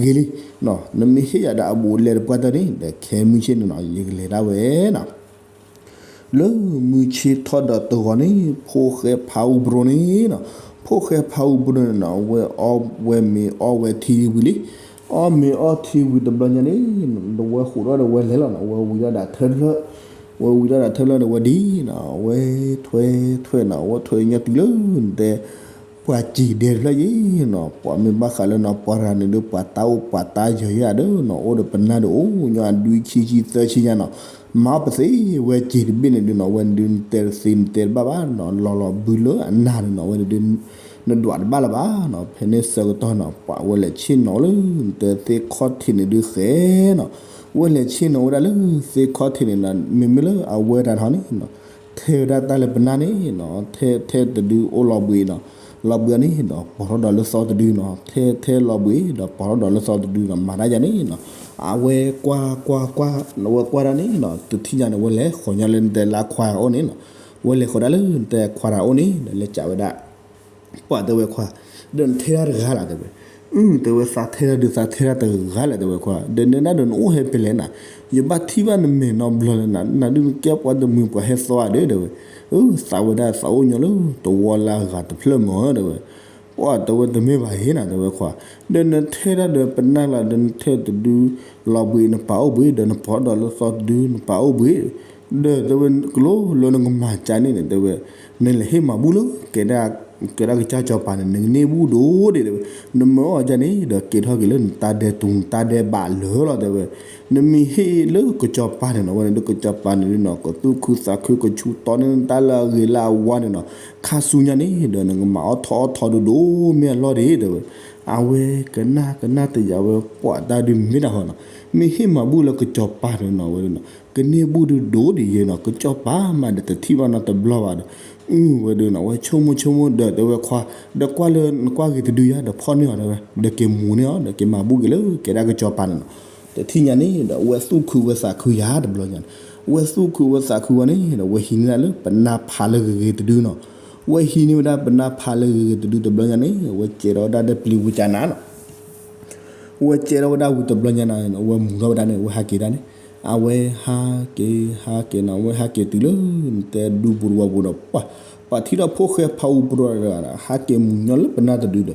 ဂ့ၤလံ, နမ့ၢ်ဟ့ၣ်ယၤဒီးအဘူးအလဲတပှၢ်တၢၢ်န့ၣ် ဒီးခဲမုၢ်ဆ့ၣ်န့ၣ်နီၤ ယကလဲၤဒၣ်ဝဲနီၤ လၢမုၢ်ဆ့ၣ်ထီၣ်ဒီးတဂီၤန့ၣ် ဖိၣ်ဃဲဖးအူပရူန့ၣ်နီၤ, ဖိၣ်ဃဲဖးအူပရူန့ၣ်နီၤ ဝဲအီၣ်ဝဲမ့ၤအီၣ်ဝဲထံဝံၤလံ, အီၣ်မ့ၤအီၣ်ထံဝံၤတဘျီညါန့ၣ် ဝဲဃိးထီၣ်ဒီးဝဲလဲၤလီၤနီၤ ဝဲဝံၤထီၣ်ဒၣ်ထၢၣ်တဖျၢၣ်, ဝဲဝံၤထီၣ်ဒၣ်ထၢၣ်တဖျၢၣ်ဒီးဝဲဒ်နီၤ ဝဲထွဲထွဲနီၤ ဝဲထွဲညီတုၤလၢတဲ ပှၤစံၣ်ဒဲတဖျၢၣ်ယံၤနီၤ ပှၤမ့ၢ်ဘၣ်ဃးလၢနီၤ ပှၤတဂၤန့ၣ်ဒုး ပှၤတၢ်အိၣ်ပှၤတၢ်ယၢၤယၤဒီးနီၤ အိၣ်ဒီးပနၢ်ဒုးအိၣ်ညီအဒွံဆံဆံသၢဆံညါနီၤ, မၤအီၣ်ပသ့ဝဲစံၣ်တဘ့ၣ်န့ၣ်ဒုးနီၤ ဝဲန့ၣ်ဒုးနတဲတသ့နတဲတဘၣ်ဘၣ်နီၤ လီၤလီၤဘုလၢအနၢ်န့ၣ်နီၤ ဝဲန့ၣ်ဒုး နဒွးတဘၣ်လၢၤဘၣ်နီၤ ဖဲန့ၣ်ဆၢကတီၢ်နီၤ ပှၤဝဲလဲၤဆ့ၣ်နီၤလၢ နတဲသ့ၣ်ခီၣ်ထံးန့ၣ်ဒုးဃဲနီၤ, ဝဲလဲၤဆ့ၣ်နီၤဝဲဒၣ်လၢသ့ၣ်ခီၣ်ထံးန့ၣ်နီၤ မ့မ့ၢ်လၢအဝဲတၢ်ထီန့ၣ်နီၤ ထဲဝဲဒၣ်တၢ်လၢပနၢ်န့ၣ်နီၤ ထဲထဲတဒုအိၣ်လီၤဘှံးနီၤ, လီၤဘှံးအီၤန့ၣ်ဒီး ပိာ်ထီၣ်ဒီးလၢသီတဒုနီၤ ထဲထဲလီၤဘှံးဒီးပိာ်ထီၣ်ဒီးလၢသီတဒုနီၤ မၤတၢ်ယၤန့ၣ်နီၤ, အဝဲကွၢ်ကွၢ်ကွၢ် ဝဲကွၢ်ဒၣ်န့ၣ်နီၤ တထံၣ်ညါန့ၣ် ဝဲလဲၤဃီၤညီလၢနတဲလၢခွါအိၣ်န့ၣ်နီၤ, ဝဲလဲၤဃီၤဒၣ်လၢနတဲခွါတဂၤအိၣ်န့ၣ် ဒီးလဲၤကးဝဲဒၣ် ပှၤတဲဝဲခွါ, ဒီးနထဲတၢ်တဂၤလၢ်တဲဝဲ, အု တဲဝဲသးထဲတၢ်ဒုးသးထဲတၢ်တဂၤလၢ်တဲဝဲခွါ, ဒီးနဒၣ်ဒီးနအိၣ်ဟဲဖဲလဲၣ်နၤ, ယဘၣ်ထံၣ်ဘၣ်နမဲာ်နီတဘျီလၢၤနၤ, နဒုးနကဲပှၤတမှံၤပှၤဟဲသီဧါဒီးတဲဝဲ, အု သးဝဲဒၣ်သးအိၣ်ညီလၢတဝီလၢအဂၤတဖျၢၣ်မၢတဲဝဲ, ပှၤတဲဝဲတမ့ၢ်ဘၣ်ဟ့ၣ်နၤတဲဝဲခွါ, ဒီးနထဲတၢ်ဒီးပနၢ်လၢ်ဒီး နထဲတဒု လီၤဘှံးနပာ်အိၣ်ဘှံး ဒီးနပိာ်ထီၣ်ဒီးလၢသီတဒုနပာ်အိၣ်ဘှံး, ဒီးတဲဝဲကလိလၢနကမၤကၢန့ၣ်န့ၣ် တဲဝဲ, နလဲၤဟ့ၣ်မၤဘူၣ်လၢ ကဲဒၣ် ကဲဒၣ်ကစၢ်စီၤပၤန့ၣ် နကန့ၢ်ဘူၣ်ဒိၣ်ဒိၣ်တဲဝဲ, နမၢအီၤကၢန့ၣ် ဒီးက့ၤထီၣ်က့ၤလၢနတၢ်ဒဲးတူၢ်နတၢ်ဒဲးဘးလၢာ်လီၤတဲဝဲ, နမ့ၢ်ဟ့ၣ်လၢကစၢ်စီၤပၤန့ၣ်နီၤ ဝဲန့ၣ်ဒီးကစၢ်စီၤပၤန့ၣ်ဒုးနီၤ ကသူၣ်ခုသးခုကဆူၣ်တီန့ၢ်နတၢ်လၢအဂ့ၤလၢအဝါန့ၣ်နီၤ, ခါဆူညါန့ၣ် ဒီးနကမၤအီၣ်ထီၣ်အီၣ်ထီဒိၣ်ဒိၣ်မ့ၢ်အလီၢ်ဒ့ၣ်တဲဝဲ, အဝဲကနၣ်ကနၣ်တယာ်ဝဲ ပှၤတၢ်ဒုးမ့ၢ်တၢ်ဟီနီၤ, မ့ၢ်ဟ့ၣ်မၤဘူၣ်လၢကစၢ်စီၤပၤန့ၣ်နီၤ ဝဲဒုးနီၤ ကန့ၢ်ဘူၣ်ဒုးဒိၣ်ဒံးယဲနီၤ ကစၢ်စီၤပၤမးဒီးတထံၣ်ဘၣ်နီတဘျီဘၣ်ဒီး, အု ဝဲဒုးနီၤ ဝဲဆိကမိၣ်ဆိကမိၣ်ဒီးတဲဝဲခွါ, ဒီးကွၢ်လၢနကွၢ်ဂ့ၤတဒုယါ ဒီးဖီၣ်န့ၢ်အီၤတဲဝဲ, ဒီးက့ၤမူၤန့ၢ်အီၤ ဒီးက့ၤမၤဘူၣ်က့ၤလၢကဲဒၣ်ကစၢ်စီၤပၤန့ၣ်နီၤ, တထံၣ်ညါန့ၣ်ဒီး ဝဲသူၣ်ခုဝဲသးခုယၤတဘျီညါန့ၣ်, ဝဲသူၣ်ခုဝဲသးခုဝဲန့ၣ်ဒီး ဝဲဟံးန့ၢ်ဒၣ်လၢပနၢ်ဖးလၢဂ့ၤဂ့ၤတဒုနီၤ, ဝဲဟံးန့ၢ်ဝဲဒၣ်ပနၢ်ဖးလၢဂ့ၤဂ့ၤတဒုတဘျီညါန့ၣ် ဝဲကဲထီၣ်ဝဲဒၣ်ဒီးပျံၤဝံၤကနၤနီၤ ဝဲကဲထီၣ်ဝဲဒၣ်ဝံၤတဘျီညါန့ၣ် အဝဲမူၤထီၣ်ဝဲဒၣ်န့ၣ် အဝဲဟးက့ၤဒၣ်န့ၣ်, အဝဲဟးက့ၤ ဟးက့ၤနီၤ အဝဲဟးက့ၤတုၤလၢ နတဲဒူပူၤတဝီပူၤဒီး ပှၤ ပှၤထံၣ်ဒီးဖိၣ်ဃဲဖးအူပြံၤတဂၤဒီး ဟးက့ၤမူၤညီလၢပနၢ်တဒုဒီး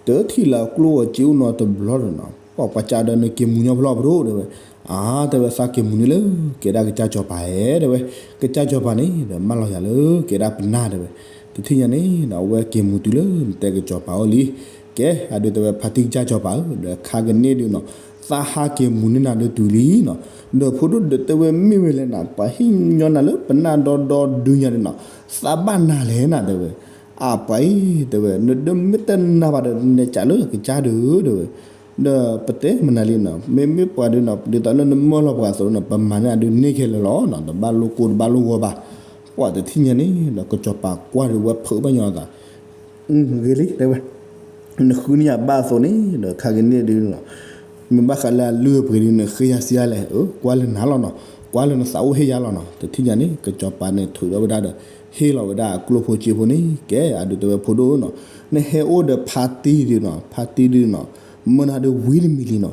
တထံၣ်လၢအကျိၣ်အစ့အိၣ်နီတဘျီဒီးနီၤ ပှၤ ပှၤကးဒီးနက့ၤမူၤညီဖဲလဲၣ်ပဒိၣ်တဲဝဲ, အါ တဲဝဲ သးက့ၤမူၤန့ၣ်လၢ ကဲဒၣ်ကစၢ်စီၤပၤဧၢ တဲဝဲ, ကစၢ်စီၤပၤန့ၣ်ဒီး မၢလီၤယၤလၢ ကဲဒၣ်ပနၢ်တဲဝဲ, တထံၣ်ညါန့ၣ်ဒီး အဝဲက့ၤမူၤတုၤလၢ နတဲကစီၤပၤအိၣ်လံ, ကဲ အဒုးတဲဝဲ ဖါတံၢ်ကစၢ်စီၤပၤဧၢ ဒီးခါကန့ၣ်ဒုးနီၤ သးဟးက့ၤမူၤန့ၢ်နၤဒုးတုၤလံနီၤ, ဒီးဖိဒိၣ်ဒီးတဲဝဲမ့ၢ်ဝဲလဲၣ်နၤ ပှၤဟ့ၣ်ညီနၤလၢပနၢ်ဒီဒီဒုညါဒုးနီၤ သးဘၣ်နၤလဲၣ်နၤတဲဝဲ, အပှၤအံၤတဲဝဲ နဒုးမ့ၢ်တနာ်ဘၣ်ဒီး နဲကးလၢကစၢ်ဒုးတဲဝဲ, ဒီးပတဲမနုၤလံနီၤ မ့မ့ၢ်ပှၤဒုးနီၤ ဒ်သိးလၢနမၢလီၤပှၤအသိးနီၤ ပမၤန့ၢ်အဒုးန့ၢ်ခဲလၢာ်လီၤနီၤ တဘၣ်လိၣ်ကိၢ်တဘၣ်လိၣ်ဂီၤဘၣ်, ပှၤတထံၣ်ညါန့ၣ်ဒီး ကစီၤပၤကွၢ်ဒုးဝဲဖုးဘၣ်ညီအသး ဂ့ၤလံ တဲဝဲ, နဃုန့ၢ်ယၤဘၣ်အသိးန့ၣ်ဒီး ခါကန့ၣ်ဒုးနီၤ မ့ၢ်ဘၣ်ဃးလၢအလုၢ်အပှ့ၤဒုး နဃ့ယၤစံးယၤလဲၣ်, ကွၢ်လၢနၤလီၤနီၤ, ကွၢ်လၢနသးအိၣ်ဟ့ၣ်ယၤလီၤနီၤ, တထံၣ်ညါန့ၣ် ကစီၤပၤန့ၣ်ထုးထီၣ်ဝဲဒၣ်ဒီး ဟ့ၣ်လီၤဝဲဒၣ်အကျိၣ်ဖိစ့ဖိန့ၣ် ကဲ အဒုးတဲဝဲဖိဒိၣ်နီၤ, နဟဲအိၣ်ဒီးဖါတံၢ်ဒုးနီၤ ဖါတံၢ်ဒုးနီၤ မၢနၤဒုးဝံၤတမံၤလံနီၤ,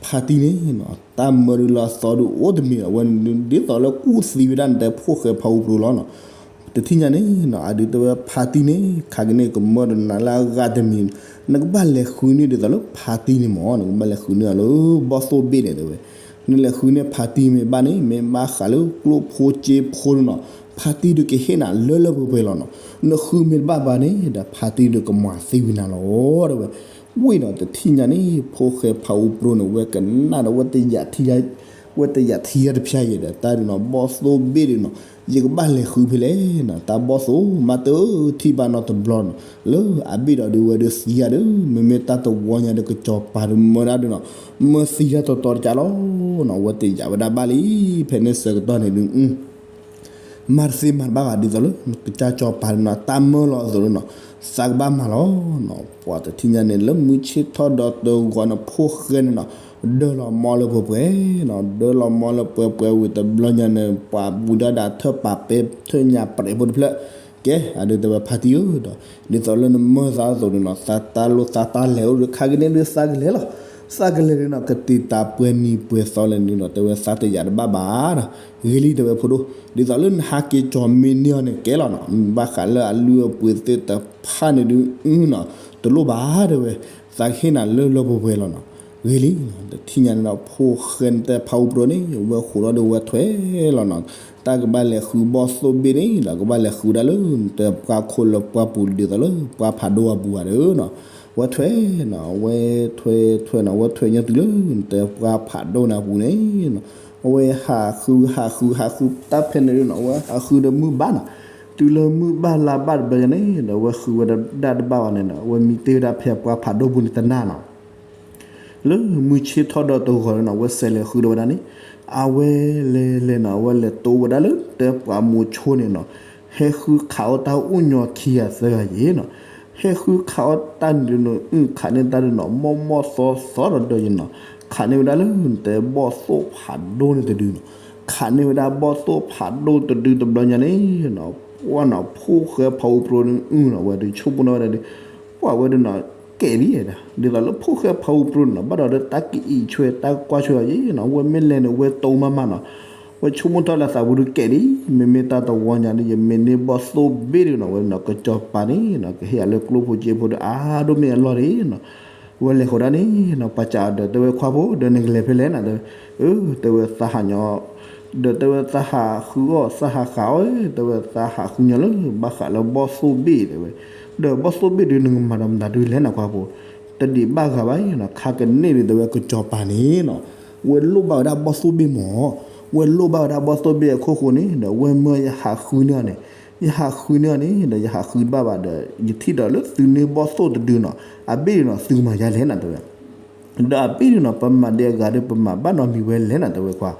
ဖါတံၢ်န့ၣ်နီၤ တၢ်မၢဒုးလၢအသီဒုးအိၣ်တမံၤလီၤ ဝဲဒ်သိးလၢကူၣ်သံဝဲဒၣ်နတဲဖိၣ်ဃဲဖးအူပြံၤလီၤနီၤ တထံၣ်ညါန့ၣ်နီၤ အဒုးတဲဝဲဖါတံၢ်န့ၣ် ခါကန့ၣ်ကမၢဒီးနၤလၢအဂၤတမံၤ, နကဘၣ်လဲၤဃုန့ၢ်ဒ်သိးလၢဖါတံၢ်န့ၣ်မ့ၢ် နကဘၣ်လဲၤဃုန့ၢ်အီၤလၢဘီၣ်သိၣ်ဘ့ၣ်န့ၣ်တဲဝဲ, နလဲၤဃုန့ၢ်ဖါတံၢ်မ့ၢ်ဘၣ်န့ၣ် မ့ၢ်ဘၣ်ဃးလၢကျိၣ်ဖိစ့ဖိဒုးနီၤ ဖါတံၢ်ဒုးကဟ့ၣ်နၤလၢလၢပှဲၤပှဲၤလီၤနီၤ, နဃုမ့ၢ်တဘၣ်ဘၣ်န့ၣ်ဒီး ဖါတံၢ်ဒုးကမၤသံဝံၤနၤလီၤတဲဝဲ, ဝံၤနီၤ တထံၣ်ညါန့ၣ် ဖိၣ်ဃဲဖးအူပြံၤန့ၣ် ဝဲကနၣ်ဒီးဝဲတယးထံယၤ ဝဲတယးထံယၤတဖၠါအံၤဒီး တၢ်ဒုးနီၤ ဘီၣ်သိၣ်ဘ့ၣ်ဒုးနီၤ ယကဘၣ်လဲၤဃုဖဲလဲၣ်နီၤ တၢ်ဘီၣ်သိၣ်မးတထံၣ်ဘၣ်နီတဘျီနီၤ လၢအဘ့ၣ်ဒီးဒုးဝဲဒုးသံယၤဒီး မ့မ့ၢ်တၢ်တဝီညါဒီး ကစီၤပၤဒုးမၢဒၣ်ဒုးနီၤ မၢသံယၤတီတီတကးလီၤနီၤ ဝဲတယးဝဲဒၣ်ဘၣ်လံ, ဖဲန့ၣ်ဆၢကတီၢ်န့ၣ်ဒုး မၤတသ့မၤတဘၣ်ဘၣ် ဒ်သိးလၢ ကစၢ်စီၤပၤဒုးနီၤ တၢ်မၢလီၤအသိးဒုးနီၤ သးကဘၣ်မၤလီၤနီၤ, ပှၤတထံၣ်ညါန့ၣ် လၢမုၢ်ဆ့ၣ်ထီၣ်ဒီးတဂီၤန့ၣ် ဖိၣ်ဃဲန့ၣ်နီၤ ဒၢလီၤမီလၢပှဲၤပှဲၤနီၤ ဒၢလီၤမီလၢပှဲၤပှဲၤဝံၤတဘျီညါန့ၣ် ပှၤဝံၤဒၣ်ဒၣ်ထၢၣ်ပာ်ပဲ ထၢၣ်ညါပြဲးဖိတဖျၢၣ်, ကဲ အဒုးတဲဝဲဖါတံၢ်ဧၢဒီး ဒ်သိးလၢနမၢသးအသိးဒုးနီၤ သးတၢ်လိၣ်သးတၢ်လဲၤအိၣ်ဒီး ခါကန့ၣ်ဒုးသးကလဲၤလီၤ, သးကလဲၤဒုးနီၤ ကတံာ်တာ်ပှဲၤနံၤပှဲၤသီလဲၣ်ဒုးနီၤ တဲဝဲသးတယးတဘၣ်ဘၣ်ဒီး ဂ့ၤလံတဲဝဲဖိဒိၣ် ဒ်သိးလၢနဟးက့ၤကၠီၤမ့ၢ်န့ၢ်အီၤန့ၣ် ကဲလီၤနီၤ ဘၣ်ဃးလၢအလုၢ်အပှ့ၤသ့ၣ်တဖၣ်န့ၣ်ဒုးနီၤ တလိၣ်ဘၣ်တဲဝဲ, သးကဟ့ၣ်နၤလၢလၢပှဲၤပှဲၤလီၤနီၤ, ဂ့ၤလံ, တထံၣ်ညါန့ၣ်ဒီး ဖိၣ်ဃဲနတဲဖးအူပြံၤန့ၣ် ဝဲဃိးထီၣ်ဒီးဝဲထွဲလီၤနီၤ, တၢ်ကဘၣ်လဲၤဃုဘီၣ်သိၣ်ဘ့ၣ်န့ၣ်ဒီး ကဘၣ်လဲၤဃုဒၣ်လၢ နတဲပှၤခိၣ်လၢပှၢ်ပူၤဒ်သိးလၢ ပှၤဖးဒိၣ်အပူၤဘၣ်ဒီးနီၤ, ဝဲထွဲနီၤ ဝဲထွဲထွဲနီၤ ဝဲထွဲညီတုၤလၢ နတဲပှၤဖးဒိၣ်န့ၣ်အပူၤန့ၣ်နီၤ, အဝဲဟးဃုဟးဃုဟးဃုတၢ်ဖဲန့ၣ်ဒုးနီၤ အဝဲဟးဃုဒီးမုၢ်ဘၣ်နီၤ, တုၤလၢမုၢ်ဘၣ်လါဘၣ်တဘျီညါန့ၣ်ဒီး အဝဲဃုဝဲဒၣ်တဘၣ်ဘၣ်န့ၣ်နီၤ အဝဲမံတ့ၢ်ဝဲဒၣ်ဖဲပှၤဖးဒိၣ်ပူၤန့ၣ်တနၤနီၤ လၢမုၢ်ဆ့ၣ်ထီၣ်ဒီးတဂီၤန့ၣ်နီၤ အဝဲစဲးလဲၤဃုဒီးဝဲဒၣ်န့ၣ်, အဝဲလဲၤလဲၤနီၤ အဝဲလဲၤတိဝဲဒၣ်လၢ တဲပှၤမိၤဆိန့ၣ်နီၤ, ဟဲဃုခးအီၣ်တၢ်အိၣ်ညီခံဂၤသၢဂၤယဲနီၤ, ဟဲဃုခးအီၣ်တၢ်န့ၣ်ဒုးနီၤ အုၣ်ခးန့ၢ်တၢ်ဒုးနီၤ မီၢ်မီၢ်သီသီဒီးဒီးယဲနီၤ, ခးန့ၢ်ဝဲဒၣ်လၢ နတဲဘီၣ်သိၣ်ဖးဒိၣ်န့ၣ်တဒုနီၤ, ခးန့ၢ်ဝဲဒၣ်ဘီၣ်သိၣ်ဖးဒိၣ်တဒုတဘျီညါန့ၣ်နီၤ, ပှၢ်နီၤ ဖိၣ်ဃဲဖးအူပြံၤန့ၣ်အုၣ်နီၤ ဝဲဒုးဆိကမိၣ်န့ၢ်ဝဲဒၣ်ဒီး ပှၢ်ဝဲဒုးနီၤ ကဲလံ, ဒ်သိးလၢဖိၣ်ဃဲဖးအူပြံၤန့ၣ်နီၤ ဘၣ်ဒီးလၢတၢ်ကအံးဆွဲတၢ်ကွၢ်ဆွဲအီၤယဲနီၤ အဝဲမ့ၢ်လဲၤန့ၣ် အဝဲတိမးမးနီၤ, ဝဲဆိကမိၣ်ထီၣ်လၢသးပူၤဒုးကဲလံ, မ့မ့ၢ်တၢ်တဝီညါန့ၣ် ယမ့ၢ်န့ၢ်ဘီၣ်သိၣ်ဘ့ၣ်ဒုးနီၤ ဝဲနီၤ ကစီၤပၤန့ၣ်နီၤ ကဟ့ၣ်ယၤလၢကျိၣ်ဖိစ့ဖိဒီး အါဒိၣ်မ့ၢ်အလီၢ်န့ၣ်နီၤ, ဝဲလဲၤဃိးဒၣ်န့ၣ်နီၤ ပှၤစံးအီၤဒီး တဲဝဲခွါဖိ ဒီးနကလဲၤဖဲလဲၣ်နီၤ တဲဝဲ, အၢ တဲဝဲသးဟးညီ ဒီးတဲဝဲသးဟးဃုအီၣ် သးဟးဃးအီၣ် တဲဝဲသးဟးဃုညီလၢ ဘၣ်ဃးလၢဘီၣ်သိၣ်ဘ့ၣ်တဲဝဲ, ဒီးဘီၣ်သိၣ်ဘ့ၣ်ဒုး နကမၤဒီးမတၤဒုးလဲၣ်နီၤ ခွါဖိ, တဒံးဘၣ်ဂၤဘၣ်နီၤ ခါကန့ၣ်ဒုး တဲဝဲကစီၤပၤန့ၣ်နီၤ, ဝဲလိၣ်ဘၣ်ဝဲဒၣ်ဘီၣ်သိၣ်ဘ့ၣ်မး, ဝဲလိၣ်ဘၣ်ဝဲဒၣ်ဘီၣ်သိၣ်ဘ့ၣ်အခိၣ်ဃိန့ၣ် ဒီးဝဲမၢယဟးဃုန့ၢ်အီၤန့ၣ်, ယဟးဃုန့ၢ်အီၤန့ၣ် ဒီးယဟးဃုတဘၣ်ဘၣ်ဒီး ယထံၣ်ဒီးလၢသုန့ၢ်ဘီၣ်သိၣ်တဒုနီၤ, အဘ့ၣ်ဒုးနီၤ သုကမၤယၤလဲၣ်နီၤ တဲဝဲ ဒီးအဘ့ၣ်ဒုးနီၤ ပမၤဒံးအဂၤဒီး ပမၤဘၣ်နီတမံၤဝဲလဲၣ်နီၤ တဲဝဲခွါ,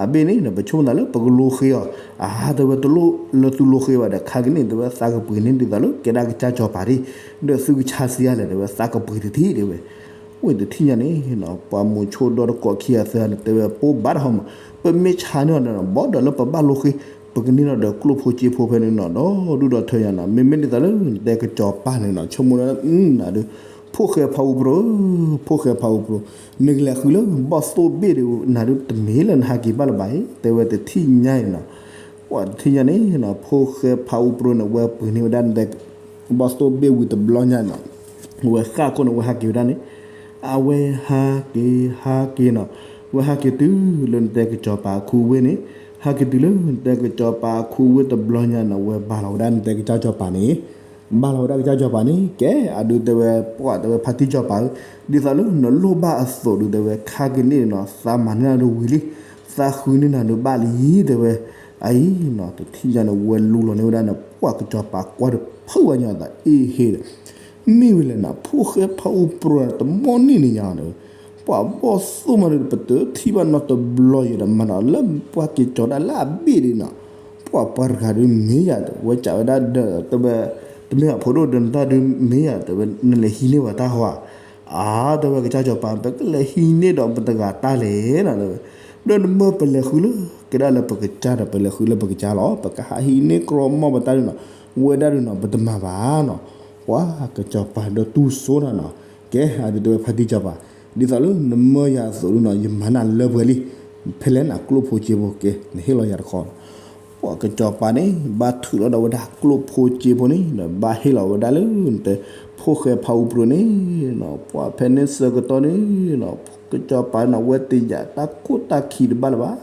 အဘ့ၣ်န့ၣ်ဒီး ပဆိကမိၣ်သးလၢပကလိဃ့အီၤ, အါ တဲဝဲတလိၣ်လၢသုလိဃ့ဘၣ်ဒီး ခါကန့ၣ် တဲဝဲသးကပှ့ၤန့ၢ်ဒ်သိးလၢ ကဲဒၣ်ကစၢ်စီၤပၤဒၣ်, ဒီးသုကဆါစံးယၤလဲၣ် တဲဝဲသးကပှ့ၤတထံၣ် တဲဝဲ, ဝဲတထံၣ်ညါန့ၣ်နီၤ ပှၤမိၤဆိဒီတကိးခံဂၤသၢဂၤန့ၣ် တဲဝဲပိဘၣ်တဟီမး, ပမ့ၢ်ဆါန့ၢ်အီၤဒီး ဘၣ်ဒီးလၢပဘၣ်လိဃ့, ပကန့ၢ်ဒီးကျိၣ်ဖိစ့ဖိဖဲန့ၣ်နီၤ ဒီဒူၣ်ဒီထၢညါနီၤ, မ့မ့ၢ်ဒ်သိးလၢနတဲကစီၤပၤန့ၣ်နီၤ ဆိကမိၣ်လၢနၤဒီး ဖိၣ်ဃဲဖါအူပြိဧၢ, ဖိၣ်ဃဲဖါအူပြိ, နကလဲၤဃုလၢဘီၣ်သိၣ်ဘ့ၣ်ဒုး နၤဒုးတမ့ၢ်လၢနဟးက့ၤဘၣ်လၢၤဘၣ်အံၤ, တဲဝဲတထံၣ်ညါအံၤနီၤ, ပှၤတထံၣ်ညါန့ၣ်နီၤ, ဖိၣ်ဃဲဖါအူပြိန့ၣ် ဝဲပှ့ၤန့ၢ်ဝဲဒၣ်နတဲ ဘီၣ်သိၣ်ဘ့ၣ်ဝံၤတဘျီညါနီၤ, ဝဲဃၣ်ခိၣ်န့ၣ် ဝဲဟးက့ၤဝဲဒၣ်န့ၣ်, အဝဲဟးက့ၤ ဟးက့ၤနီၤ, ဝဲဟးက့ၤတုၤလၢနတဲကစီၤပၤအခူဝ့ၢ်န့ၣ်, ဟးက့ၤတုၤလၢနတဲကစီၤပၤအခူဝ့ၢ်တဘျီညါနီၤ, ဝဲဘၣ်လီၤဝဲဒၣ်နတဲကစၢ်စီၤပၤန့ၣ် ဘၣ်လီၤဝဲဒၣ်ကစၢ်စီၤပၤန့ၣ် ကဲအဒုးတဲဝဲ ပှၤတဲဝဲဖါတံၢ်စီၤပၤဧၢ, ဒ်သိးလၢနလိၣ်ဘၣ်အသိးဒုးတဲဝဲ ခါက့ၤန့ၣ်နီၤ သးမၤန့ၢ်နၤဒုးဝံၤလံ, သးဃုန့ၢ်နၤဒုးဘၣ်လံ တဲဝဲ, အအံၤနီၤ တထံၣ်ညါန့ၣ် ဝဲလူလီၤန့ၢ်ဝဲဒၣ်န့ၣ် ပှၤကစီၤပၤကွၢ်တဖုဝဲညါသးအ့ဟ့ဒီး မ့ၢ်ဝဲလဲၣ်နီၤ ဖိၣ်ဃဲဖါအူပြိတမီၢ်န့ၢ်န့ၣ်ညါဒီး ပှၤဘီၣ်သိၣ်မးဒီး ပတထံၣ်ဘၣ်နီတဘျီယဲဒီး မၤဒီးလၢပှၤက့ၤကၠီၤဒၣ်လၢအဘ့ၣ်ဒုးနီၤ, ပှၤပှၤတဂၤဒုးမ့ၢ်ယၤဒီး ဝဲစံးဝဲဒၣ်ဒီး တဝဲ တမ့ၢ်အဖိဒိၣ်ဒီးနတၢ်ဒုးမ့ၢ်ယၤဒီး နလဲၤဟံးန့ၢ်ဝဲတၢ်ဟီဧါ, အါ တဲဝဲကစၢ်စီၤပၤ ပကလဲၤဟံးန့ၢ်ဒီးပတဂၤတၢ်လဲၣ်နီၤ တဲဝဲ, ဒီးနမၢပလဲၤဃုလၢ ကဲဒၣ်လၢပကစၢ်ဒီး ပလဲၤဃုလၢပကစၢ်လီၤ ပကဟးဟံးန့ၢ်ကြီမီၢ်ပတၢ်ဒုးနီၤ, ဝဲဒၣ်ဒုးနီၤ ပတမၤဘၣ်နီၤ, ပှၤကစီၤပၤဒီးတူၢ်စိနီၤနီၤ, ကဲအဒုးတဲဝဲဖါတံၢ်စီၤပၤ, ဒ်သိးလၢနမၢယၤအသိးဒုးနီၤ ယမၤနၢ်လၢပှဲၤလံ, ဖဲလဲၣ်နကျိၣ်ဖိစ့ဖိကဲ နဟ့ၣ်လီၤယၤတခီနီၤ ပှၤကစီၤပၤန့ၣ် ဘၣ်ထုးလီၤဒီးဝဲဒၣ်ကျိၣ်ဖိစ့ဖိန့ၣ်ဒီး ဘၣ်ဟ့ၣ်လီၤဝဲဒၣ်လၢ နတဲဖိၣ်ဃဲဖါအူပြိန့ၣ်နီၤ, ပှၤဖဲန့ၣ်ဆၢကတီၢ်န့ၣ်နီၤ ကစီၤပၤန့ၣ် ဝဲတယာ်တၢ်ခိၣ်တၢ်ခံတဘၣ်လၢၤဘၣ်,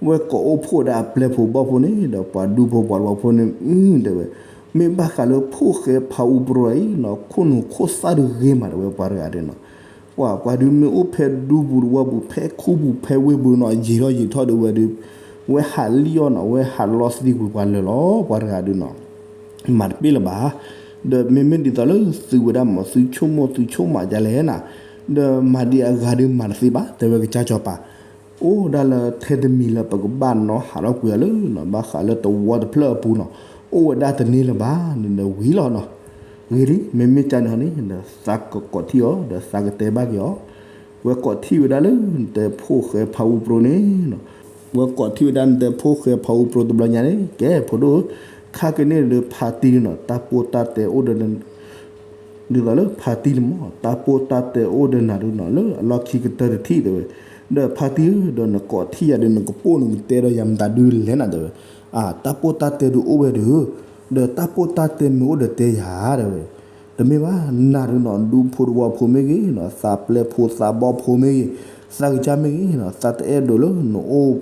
ဝဲကိးအိၣ်ဖှိၣ်ဒၣ်အပျဲၢ်ဖိဘီၣ်ဖိန့ၣ်ဒီး ပှၤဒူဖိပှၤတဝီဖိန့ၣ် အုတဲဝဲ, မ့ၢ်ဘၣ်ဃးလၢဖိၣ်ဃဲဖါအူပြိအံၤနီၤ ခိၣ်နူာ်ခိၣ်သၣ်ဒုးဂ့ၤမး တဲဝဲပှၤတဂၤဒုးနီၤ ပှၤ ပှၤဒုးမ့ၢ်အိၣ်ဖဲဒူပူၤတဝီပူၤ ဖဲခူပူၤဖဲဝ့ၢ်ပူၤနီၤ ယံာ်ထီၣ်ယံာ်ထီၣ်ဒုးဝဲဒုး ဝဲဟးလံၣ်အီၣ်နီၤ ဝဲဟးလီသံကွံာ်ပှၤလၢာ်လီၤ ပှၤတဂၤဒုးနီၤ မၤတပ့ၢ်လၢၤဘၣ်, ဒီးမ့မ့ၢ်ဒ်သိးလၢသုဝဲဒၣ်မး သုဆိကမိၣ်သုဆိကမးဒ်လဲၣ်နၤ, ဒီးမၤဒ်အဂၤဒုးမၤတသ့ဘၣ် တဲဝဲကစၢ်စီၤပၤ, အိၣ်ဒၣ်လၢထဲတမံၤလၢပကဘၣ်နီၤဟးထီၣ်ကွံာ်အီၤလၢနီၤ ဘၣ်ဃးလၢတဝီတဖျၢၣ်အပူၤနီၤ အိၣ်ဝဲဒၣ်တန့ၢ်လၢၤဘၣ်န့ၣ်ဒီးဝံၤလီၤနီၤ, ဂ့ၤလံ မ့မ့ၢ်ကန့ၣ်ဟီန့ၣ် သးကကိးထံၣ်အီၤ ဒီးသးကတဲဘၣ်က့ၤအီၤ, ဝဲကိးထံၣ်ဝဲဒၣ်လၢ နတဲဖိၣ်ဃဲဖါအူပြိန့ၣ်နီၤ, ဝဲကိးထံၣ်ဝဲဒၣ်နတဲဖိၣ်ဃဲဖါအူပြိတဘျီညါန့ၣ် ကဲဖိဒိၣ်ဧၢ, ခါက့ၤန့ၣ်ဒီးဖါတံၢ်နီၤ တၢ်ပိၢ်တၢ်တဲအိၣ်ဒီး ဒ်သိးလၢဖါတံၢ်န့ၣ်မး တၢ်ပိၢ်တၢ်တဲအိၣ်ဒီးနၤဒုးနီၤ လၢအလီၢ်ခံကတၢၢ်တထံၣ်တဲဝဲ, ဒီးဖါတံၢ်ဧၢ ဒီးနကိးထံၣ်ယၤဒီး နကပိၢ်နကတဲဒီးယၤမတၤဒုးလဲၣ်နၤတဲဝဲ, အါ တၢ်ပိၢ်တၢ်တဲဒုးအိၣ်ဝဲဒီး, ဒီးတၢ်ပိၢ်တၢ်တဲမ့ၢ်အိၣ်ဒီးတဲယၤတဲဝဲ, တမ့ၢ်ဘၣ် နၤဒုးနီၤ ဒူဖိတဝီဖိမ့ၢ်ဂ့ၤနီၤ သးပျဲၢ်ဖိသးဘီၣ်ဖိမ့ၢ်ဂ့ၤ, သးကစၢ်မ့ၢ်ဂ့ၤနီၤ သးတအဲၣ်ဒိးလၢနအိၣ်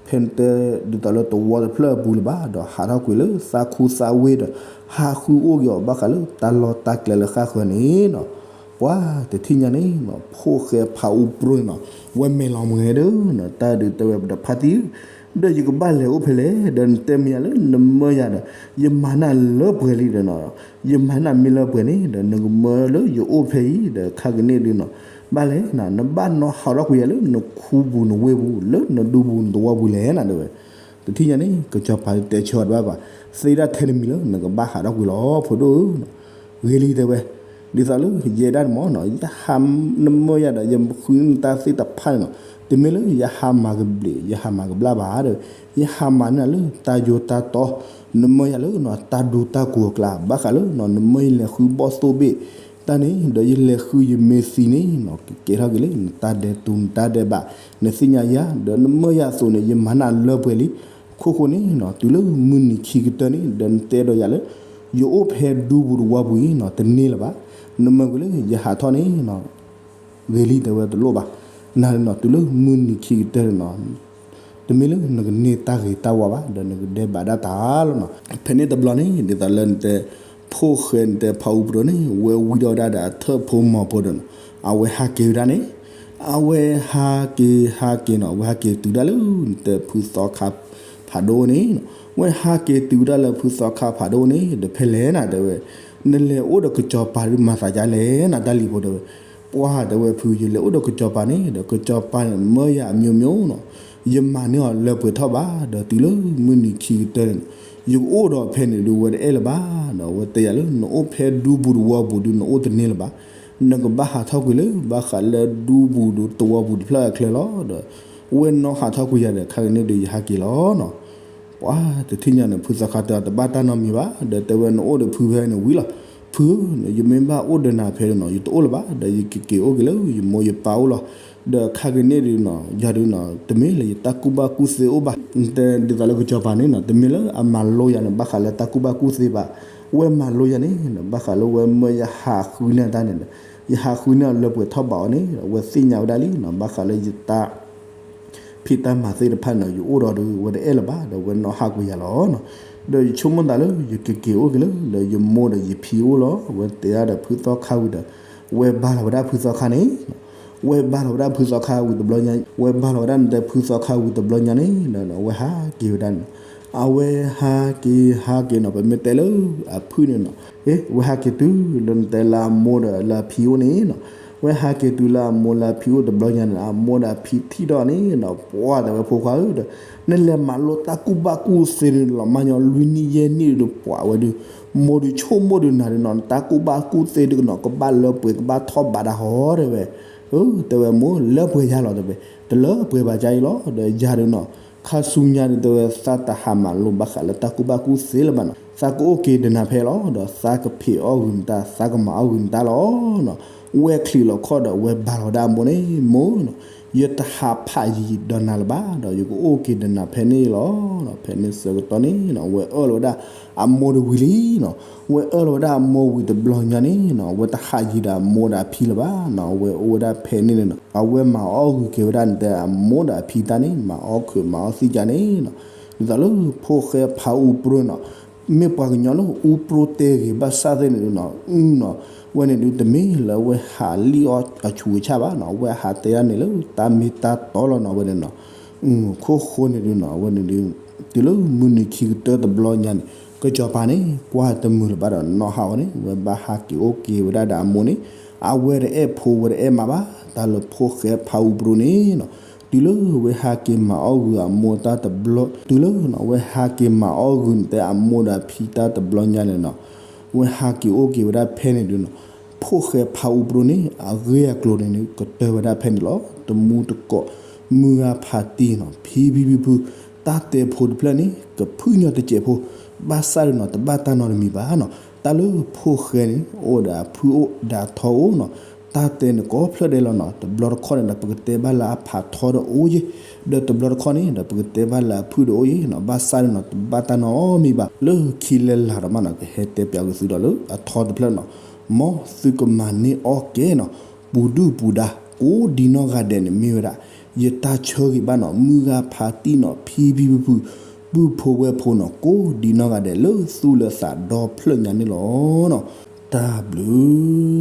ဖဲနတဲ ဒ်သိးလၢတဝီတဖျၢၣ်အပူၤလၢၤဘၣ် ဒီးဟးထီၣ်ကွံာ်လၢသးခူသးဝ့ၢ်ဒီး ဟးဃုအိၣ်က့ၤအီၤ ဘၣ်ဃးလၢတၢ်လီၢ်တၢ်ကျဲလၢဃၣ်ဃၢၤန့ၣ်နီၤ, ပှၤတထံၣ်ညါန့ၣ်နီၤ ဖိၣ်ဃဲဖးအူပြိန့ၣ်နီၤ ဝဲမဲာ်လီၤမ့ၢ်ဒီး တၢ်ဒုးတဲဝဲဒီးဖါတံၢ်ဧၢ, ဒီးယကဘၣ်လဲၤအိၣ်ဖဲလဲၣ် ဒီးနတဲမ့ၢ်ယၤလၢနမၢယၤဒီး ယမၤနၢ်လၢပှဲၤလံဒီးနီၤ, ယမၤနၢ်မ့ၢ်လၢပှဲၤန့ၣ် ဒီးနကမၢလၢယအိၣ်ဖဲအံၤ ဒီးခါကန့ၣ်ဒုးနီၤ ဘၣ်လဲၣ်နၤ နဘၣ်နီၤဟးထီၣ်ကွံာ်ယၤလၢနခူပူၤနဝ့ၢ်ပူၤ လၢနဒူပူၤနသဝီပူၤလဲၣ်နၤတဲဝဲ, တထံၣ်ညါန့ၣ် ကစီၤပၤတဲဆၢအီၤတဘၣ်ဘၣ်, သ့ဒၣ်ထဲတမံၤလၢနကဘၣ်ဟးထီၣ်ကွံာ်လီၤ ဖိဒိၣ်ဧၢ, ဂ့ၤလံတဲဝဲ, ဒ်သိးလၢယဲဒၣ်န့ၣ်မ့ၢ်နီၤ ယဟးနမၢယၤဒီး ယဃုနတၢ်သ့ၣ်တဖၣ်န့ၣ်နီၤ, တမ့ၢ်လၢယဟးမၤကဘျံး ယဟးမၤကဘျၣ်ဘၣ်ဒီး ယဟးမၤန့ၢ်လၢတၢ်ယိတၢ်တီ, နမၢယၤလၢနီၤ တၢ်ဒူတၢ်ကိၤအကျါ ဘၣ်ဃးလၢနီၤ နမၢယလဲၤဃုဘီၣ်သိၣ်ဘ့ၣ် တၢ်န့ၣ် ဒီးယလဲၤဃုယမ့ၢ်သံန့ၣ်နီၤ ကကဲထီၣ်က့ၤလၢနတၢ်ဒဲးတူနတၢ်ဒဲးဘး နသ့ၣ်ညါယၤ ဒီးနမၢယၤအသိးန့ၣ် ယမၤနၢ်လၢပှဲၤလံ, ခိၣ်ဃိန့ၣ်နီၤ တုၤလၢမုၢ်နံၤခံကတၢၢ်န့ၣ် ဒီးနတဲဒီးယၤလၢ ယအိၣ်ဖဲဒူပူၤတဝီပူၤအံၤနီၤ တန့ၢ်လၢၤဘၣ်, နမၢကွံာ်လၢယဟးထီၣ်န့ၣ်နီၤ ဂ့ၤလံတဲဝဲတလိၣ်ဘၣ်, နၤနီၤ တုၤလၢမုၢ်နံၤခံကတၢၢ်န့ၣ်နီၤ တမ့ၢ်လၢနကန့ၢ်တၢ်ဂ့ၤတၢ်ဝါဘၣ် ဒီးနကဒဲးဘးဒၣ်တၢ်လီၤနီၤ, ဖဲန့ၣ်တဘျီန့ၣ် ဒ်သိးလၢနတဲ ဖိၣ်ဃဲနတဲဖးအူပြိန့ၣ် ဝဲဝံထီၣ်ဝဲဒၣ်ဒီးအထၢၣ်ဖိမီၤဖိဒီးနီၤ အဝဲဟးက့ၤဝဲဒၣ်န့ၣ်, အဝဲဟးက့ၤဟးက့ၤနီၤ အဝဲဟးက့ၤတုၤဒၣ်လၢနတဲဖုသီခါဖးဒိၣ်န့ၣ်, ဝဲဟးက့ၤတုၤဝဲဒၣ်လၢဖုသီခါဖးဒိၣ်န့ၣ် ဒီးဖဲလဲၣ်နၤတဲဝဲ, နလဲၤအိၣ်ဒီးကစီၤပၤဒုးမၤသးဒ်လဲၣ်နၤတၢ်လံၤဖိတဲဝဲ, ပှၤတဲဝဲဖု ယလဲၤအိၣ်ဒီးကစီၤပၤန့ၣ် ဒီးကစီၤပၤန့ၣ် မၢယၤအမျိုးမျိုးနီၤ, ယမၤန့ၢ်အီၤလၢပှဲၤထီၣ်ဘၣ် ဒီးတုၤလၢမုၢ်နံၤခံကတၢၢ်န့ၣ် ယကအိၣ်ဒီးဖဲန့ၣ်ဒုးဝဲတအဲၣ်လၢၤဘၣ်နီၤ, ဝဲတဲယၤလၢနအိၣ်ဖဲဒူပူၤတဝီပူၤဒုးနအိၣ်တန့ၢ်လၢၤဘၣ်, နကဘၣ်ဟးထီၣ်ကွံာ်လၢဘၣ်ဃးလၢဒူပူၤတဝီပူၤတဖျၢၣ်အချၢလီၤ, ဒီးဝဲနီၣ်ဟးထီၣ်ကွံာ်ယၤဒီး ခါကန့ၣ်ဒုးယဟးက့ၤလီၤနီၤ ပှၤတထံၣ်ညါန့ၣ် ဖုသီခါတဲအီၤတဘၣ်တၢ်နီတမံၤဘၣ် ဒီးတဲဝဲနအိၣ်ဒီးဖုဖဲန့ၣ်ဝံၤလီၤ, ဖု ဖုဧၢ, ယမ့ၢ်ဘၣ်အိၣ်ဒီးနၤဖဲန့ၣ်နီၤ ယတအိၣ်လၢၤဘၣ်, ဒီးယကက့ၤအိၣ်က့ၤလၢယမိၢ်ယပၢ်အိၣ်လီၤ. ဒီးခါက့ၤန့ၣ်ဒုးနီၤ ယၤဒုးနီၤ တမ့ၢ်လၢယတၢ်ကူၣ်ဘၣ်ကူၣ်သ့အိၣ်ဘၣ်, တဲဒ်သိးလၢကစီၤပၤန့ၣ်နီၤ တမ့ၢ်လၢအမၤလိယၤန့ၣ် ဘၣ်ဃးလၢတၢ်ကူၣ်ဘၣ်ကူၣ်သ့ဘၣ်, ဝဲမၤလိယၤန့ၣ် ဘၣ်ဃးလၢဝဲမၢယဟးဃုန့ၢ်တၢ်န့ၣ်, ယဟးဃုန့ၢ်အီၤလၢပှဲၤထီၣ်ဘးအီၤန့ၣ် ဝဲသ့ၣ်ညါဝဲဒၣ်လံနီၤ ဘၣ်ဃးလၢယတၢ် ဖံးတၢ်မၤသ့ၣ်တဖၣ်န့ၣ် ယအိၣ်ဒီးဒုး ဝဲတအဲၣ်လၢၤဘၣ် ဒီးဝဲနီၣ်ဟးကွံာ်ယၤလီၤနီၤ. ဒီးယဆိကမိၣ်သးလၢ ယကက့ၤအိၣ်က့ၤလၢ လၢယမိၢ်ဒီးယဖံအိၣ်လီၤ. ဝဲတဲဒၣ်ဒီးဖုသီခါဝံၤဒီး ဝဲဘါလီၤဝဲဒၣ်ဖုသီခါန့ၣ်, ဝဲဘါလီၤဝဲဒၣ်ဖုသီခါဝံၤတဘျီညါ, ဝဲဘါလီၤဝဲဒၣ်နတဲဖုသီခါဝံၤတဘျီညါန့ၣ် ဝဲဟးက့ၤဝဲဒၣ်န့ၣ်, အဝဲဟးက့ၤဟးက့ၤနီၤ ပမ့ၢ်တဲလၢအဖုၣ်န့ၣ်နီၤ, အ့ ဝဲဟးက့ၤတုၤလၢနတဲလၢအမိၢ်ဒီးလၢအဖံအိၣ်န့ၣ်နီၤ, ဝဲဟးက့ၤတုၤလၢအမိၢ်လၢအဖံအိၣ်တဘျီညါန့ၣ် အမိၢ်ဒီးအဖံထံၣ်ဒီးန့ၣ်နီၤ ပှၤတဲဝဲဖိခွါဧၢဒီး နလဲၤမၤလိတၢ်ကူၣ်ဘၣ်ကူၣ်သ့ဒုးလီၤ မၤညီလွံၢ်နံၣ်ယဲၢ်နံၣ်ဒုး ပှၤဝဲဒုး မိၢ်ဒုးဆိကမိၣ်ဒုးနၤဒုးနီၤ နတၢ်ကူၣ်ဘၣ်ကူၣ်သ့ဒုးကနီၤ ကဘၣ်လၢပှဲၤ ကဘၣ်ထီၣ်ဘးဒၣ်ဟီတဲဝဲ, တဲဝဲမိၢ်လၢပှဲၤယၤလီၤတဲဝဲ, တလၢပှဲၤဘၣ်ကါအံၤလီၤ ဒီးယၤဒုးနီၤ ခါဆူညါဒုးတဲဝဲ သးတဟးမၤလိဘၣ်ဃးလၢတၢ်ကူၣ်ဘၣ်ကူၣ်သ့လၢၤဘၣ်နီၤ, သးကအိၣ်က့ၤဒီးနၤဖဲလီၤ ဒီးသးကဖံးအီၣ်ဂုာ်နတၢ် သးကမၤအီၣ်ဂုာ်နတၢ်လီၤနီၤ. ဝဲချံးလီၤခီၣ်ဒီး ဝဲဘါလီၤဝဲဒၣ်အမိၢ်န့ၣ် မိၢ်နီၤ, ယတဟးဖးယံၤဒီးနၤလၢၤဘၣ် ဒီးယကအိၣ်က့ၤဒီးနၤဖဲန့ၣ်လီၤ. ဖဲန့ၣ်ဆၢကတီၢ်န့ၣ်နီၤ ဝဲအၢၣ်လီၤဝဲဒၣ်အမိၢ်တဝံၤလံနီၤ, ဝဲအၢၣ်လီၤဝဲဒၣ်အမိၢ်ဝံၤတဘျီညါန့ၣ်နီၤ ဝဲတဟးယံၤဒီးအမိၢ်ဒီးအဖံလၢၤဘၣ်နီၤ, ဝဲအိၣ်ဝဲဒၣ်ဖဲန့ၣ်န့ၣ်နီၤ အဝဲမၤအီၣ်ဂုာ်က့ၤဝဲဒၣ်နတဲအမိၢ်ဒီးအဖံတၢ်န့ၣ် မၤအီၣ်ခုးမၤအီၣ်သံၣ်ကါန့ၣ်နီၤ, ဒ်သိးလၢဖိၣ်ဃဲဖးအူပြိနီၤ မ့ၢ်ပှၤကညီလၢအူပြိတဲဂ့ၤဘၣ်ဆၣ်သ့ၣ်န့ၣ်ဒုးနီၤ အုနီၤ, ဝဲန့ၣ်ဒုးတမ့ၢ်လၢအဝဲဟးလံၣ်အီၣ်အဆူးအဆၣ်ဘၣ်နီၤ, အဝဲဟးတဲဒၣ်န့ၣ်လၢတၢ်မ့ၢ်တၢ်တီလီၤနီၤ ဝဲန့ၣ်နီၤ, ခိၣ်ဃိန့ၣ်ဒုးနီၤ အဝဲန့ၣ်ဒုး တုၤလၢမုၢ်နံၤခံကတၢၢ်တဘျီညါန့ၣ် ကစီၤပၤန့ၣ် ကွၢ်တမုာ်လၢၤဘၣ်ဒီးနီၣ်ဟးဝဲန့ၣ် ဝဲဘၣ်ဟးက့ၤအိၣ်က့ၤဝဲဒၣ်ဒီးအမိၢ်န့ၣ် အဝဲတအဲၣ်ဖိဝဲတအဲၣ်မါဘၣ် တၢ်လၢဖိၣ်ဃဲဖးအူပြိန့ၣ်နီၤ, တုၤလၢဝဲဟးက့ၤမၤအီၣ်ဂုာ်အမိၢ်တၢ်တဘျီ တုၤလၢနီၤ ဝဲဟးက့ၤမၤအီၣ်ဂုာ်နတဲအမိၢ်ဒီးအဖံတၢ်တဘျီညါန့ၣ်နီၤ, ဝဲဟးက့ၤအိၣ်က့ၤဝဲဒၣ်ဖဲန့ၣ်ဒုးနီၤ, ဖိၣ်ဃဲဖးအူပြိန့ၣ် အဂ့ၢ်အကျိၤန့ၣ်ဒုး ကတၢၢ်ဝဲဒၣ်ဖဲန့ၣ်လီၤ. တမူတကိး မုၢ်ဂၤဖးတံၢ်နီၤ ဖံဖံဖုဖု တၢ်တဲဖိတဖျၢၣ်န့ၣ် ကဖုၣ်ညီတစဲးဖိ ဘၣ်ဆၣ်ဒုးနီၤ တဘၣ်တၢ်နီတမံၤဘၣ်နီၤ, တၢ်လၢဖိၣ်ဃဲန့ၣ် အိၣ်ဒီးအဖုၣ်အိၣ်ဒီးအထီအိၣ်နီၤ, တၢ်တဲန့ၣ်ကိးဖျၢၣ်ဒဲးလီၤနီၤ, တဘျီတခီၣ်န့ၣ်ဒီး ပကတဲဘၣ်လၢအဖးထီဒီးအိၣ်ယ့ၣ်, ဒီးတဘျီတခီၣ်န့ၣ်ဒီးပကတဲဘၣ်လၢအဖုၣ်ဒီးအိၣ်ယ့ၣ်နီၤ, ဘၣ်ဆၣ်ဒုးနီၤ တဘၣ်တၢ်နီတမံၤဘၣ်, လၢခံလၢလာ်ဒီးမးနီၤ ကဟဲတဲပၠးက့ၤသုဒီးလၢအထီတဖျၢၣ်နီၤ, မ်သုကမၤန့ၢ်အီၣ်ကဲနီၤ, ပူၤဒုၣ်ပူၤဒါ ကိးဒံနီၢ်ဂၤဒဲးန့ၣ်မ့ၢ်ဝဲဒၣ် ယတၢ်ဆၢဂ့ၤဘၣ်နီၤ, မုၢ်ဂၤဖးတံၢ်နီၤ ဖံဖံဖုဖု ပုၢ်ဖိဝဲၢ်ဖိနီၤ ကိးဒံနီၢ်ဂၤဒဲးလၢသူၣ်လၢသးဒီဖျၢၣ်ညါန့ၣ်လီၤနီၤ, တၢ်ဘျုး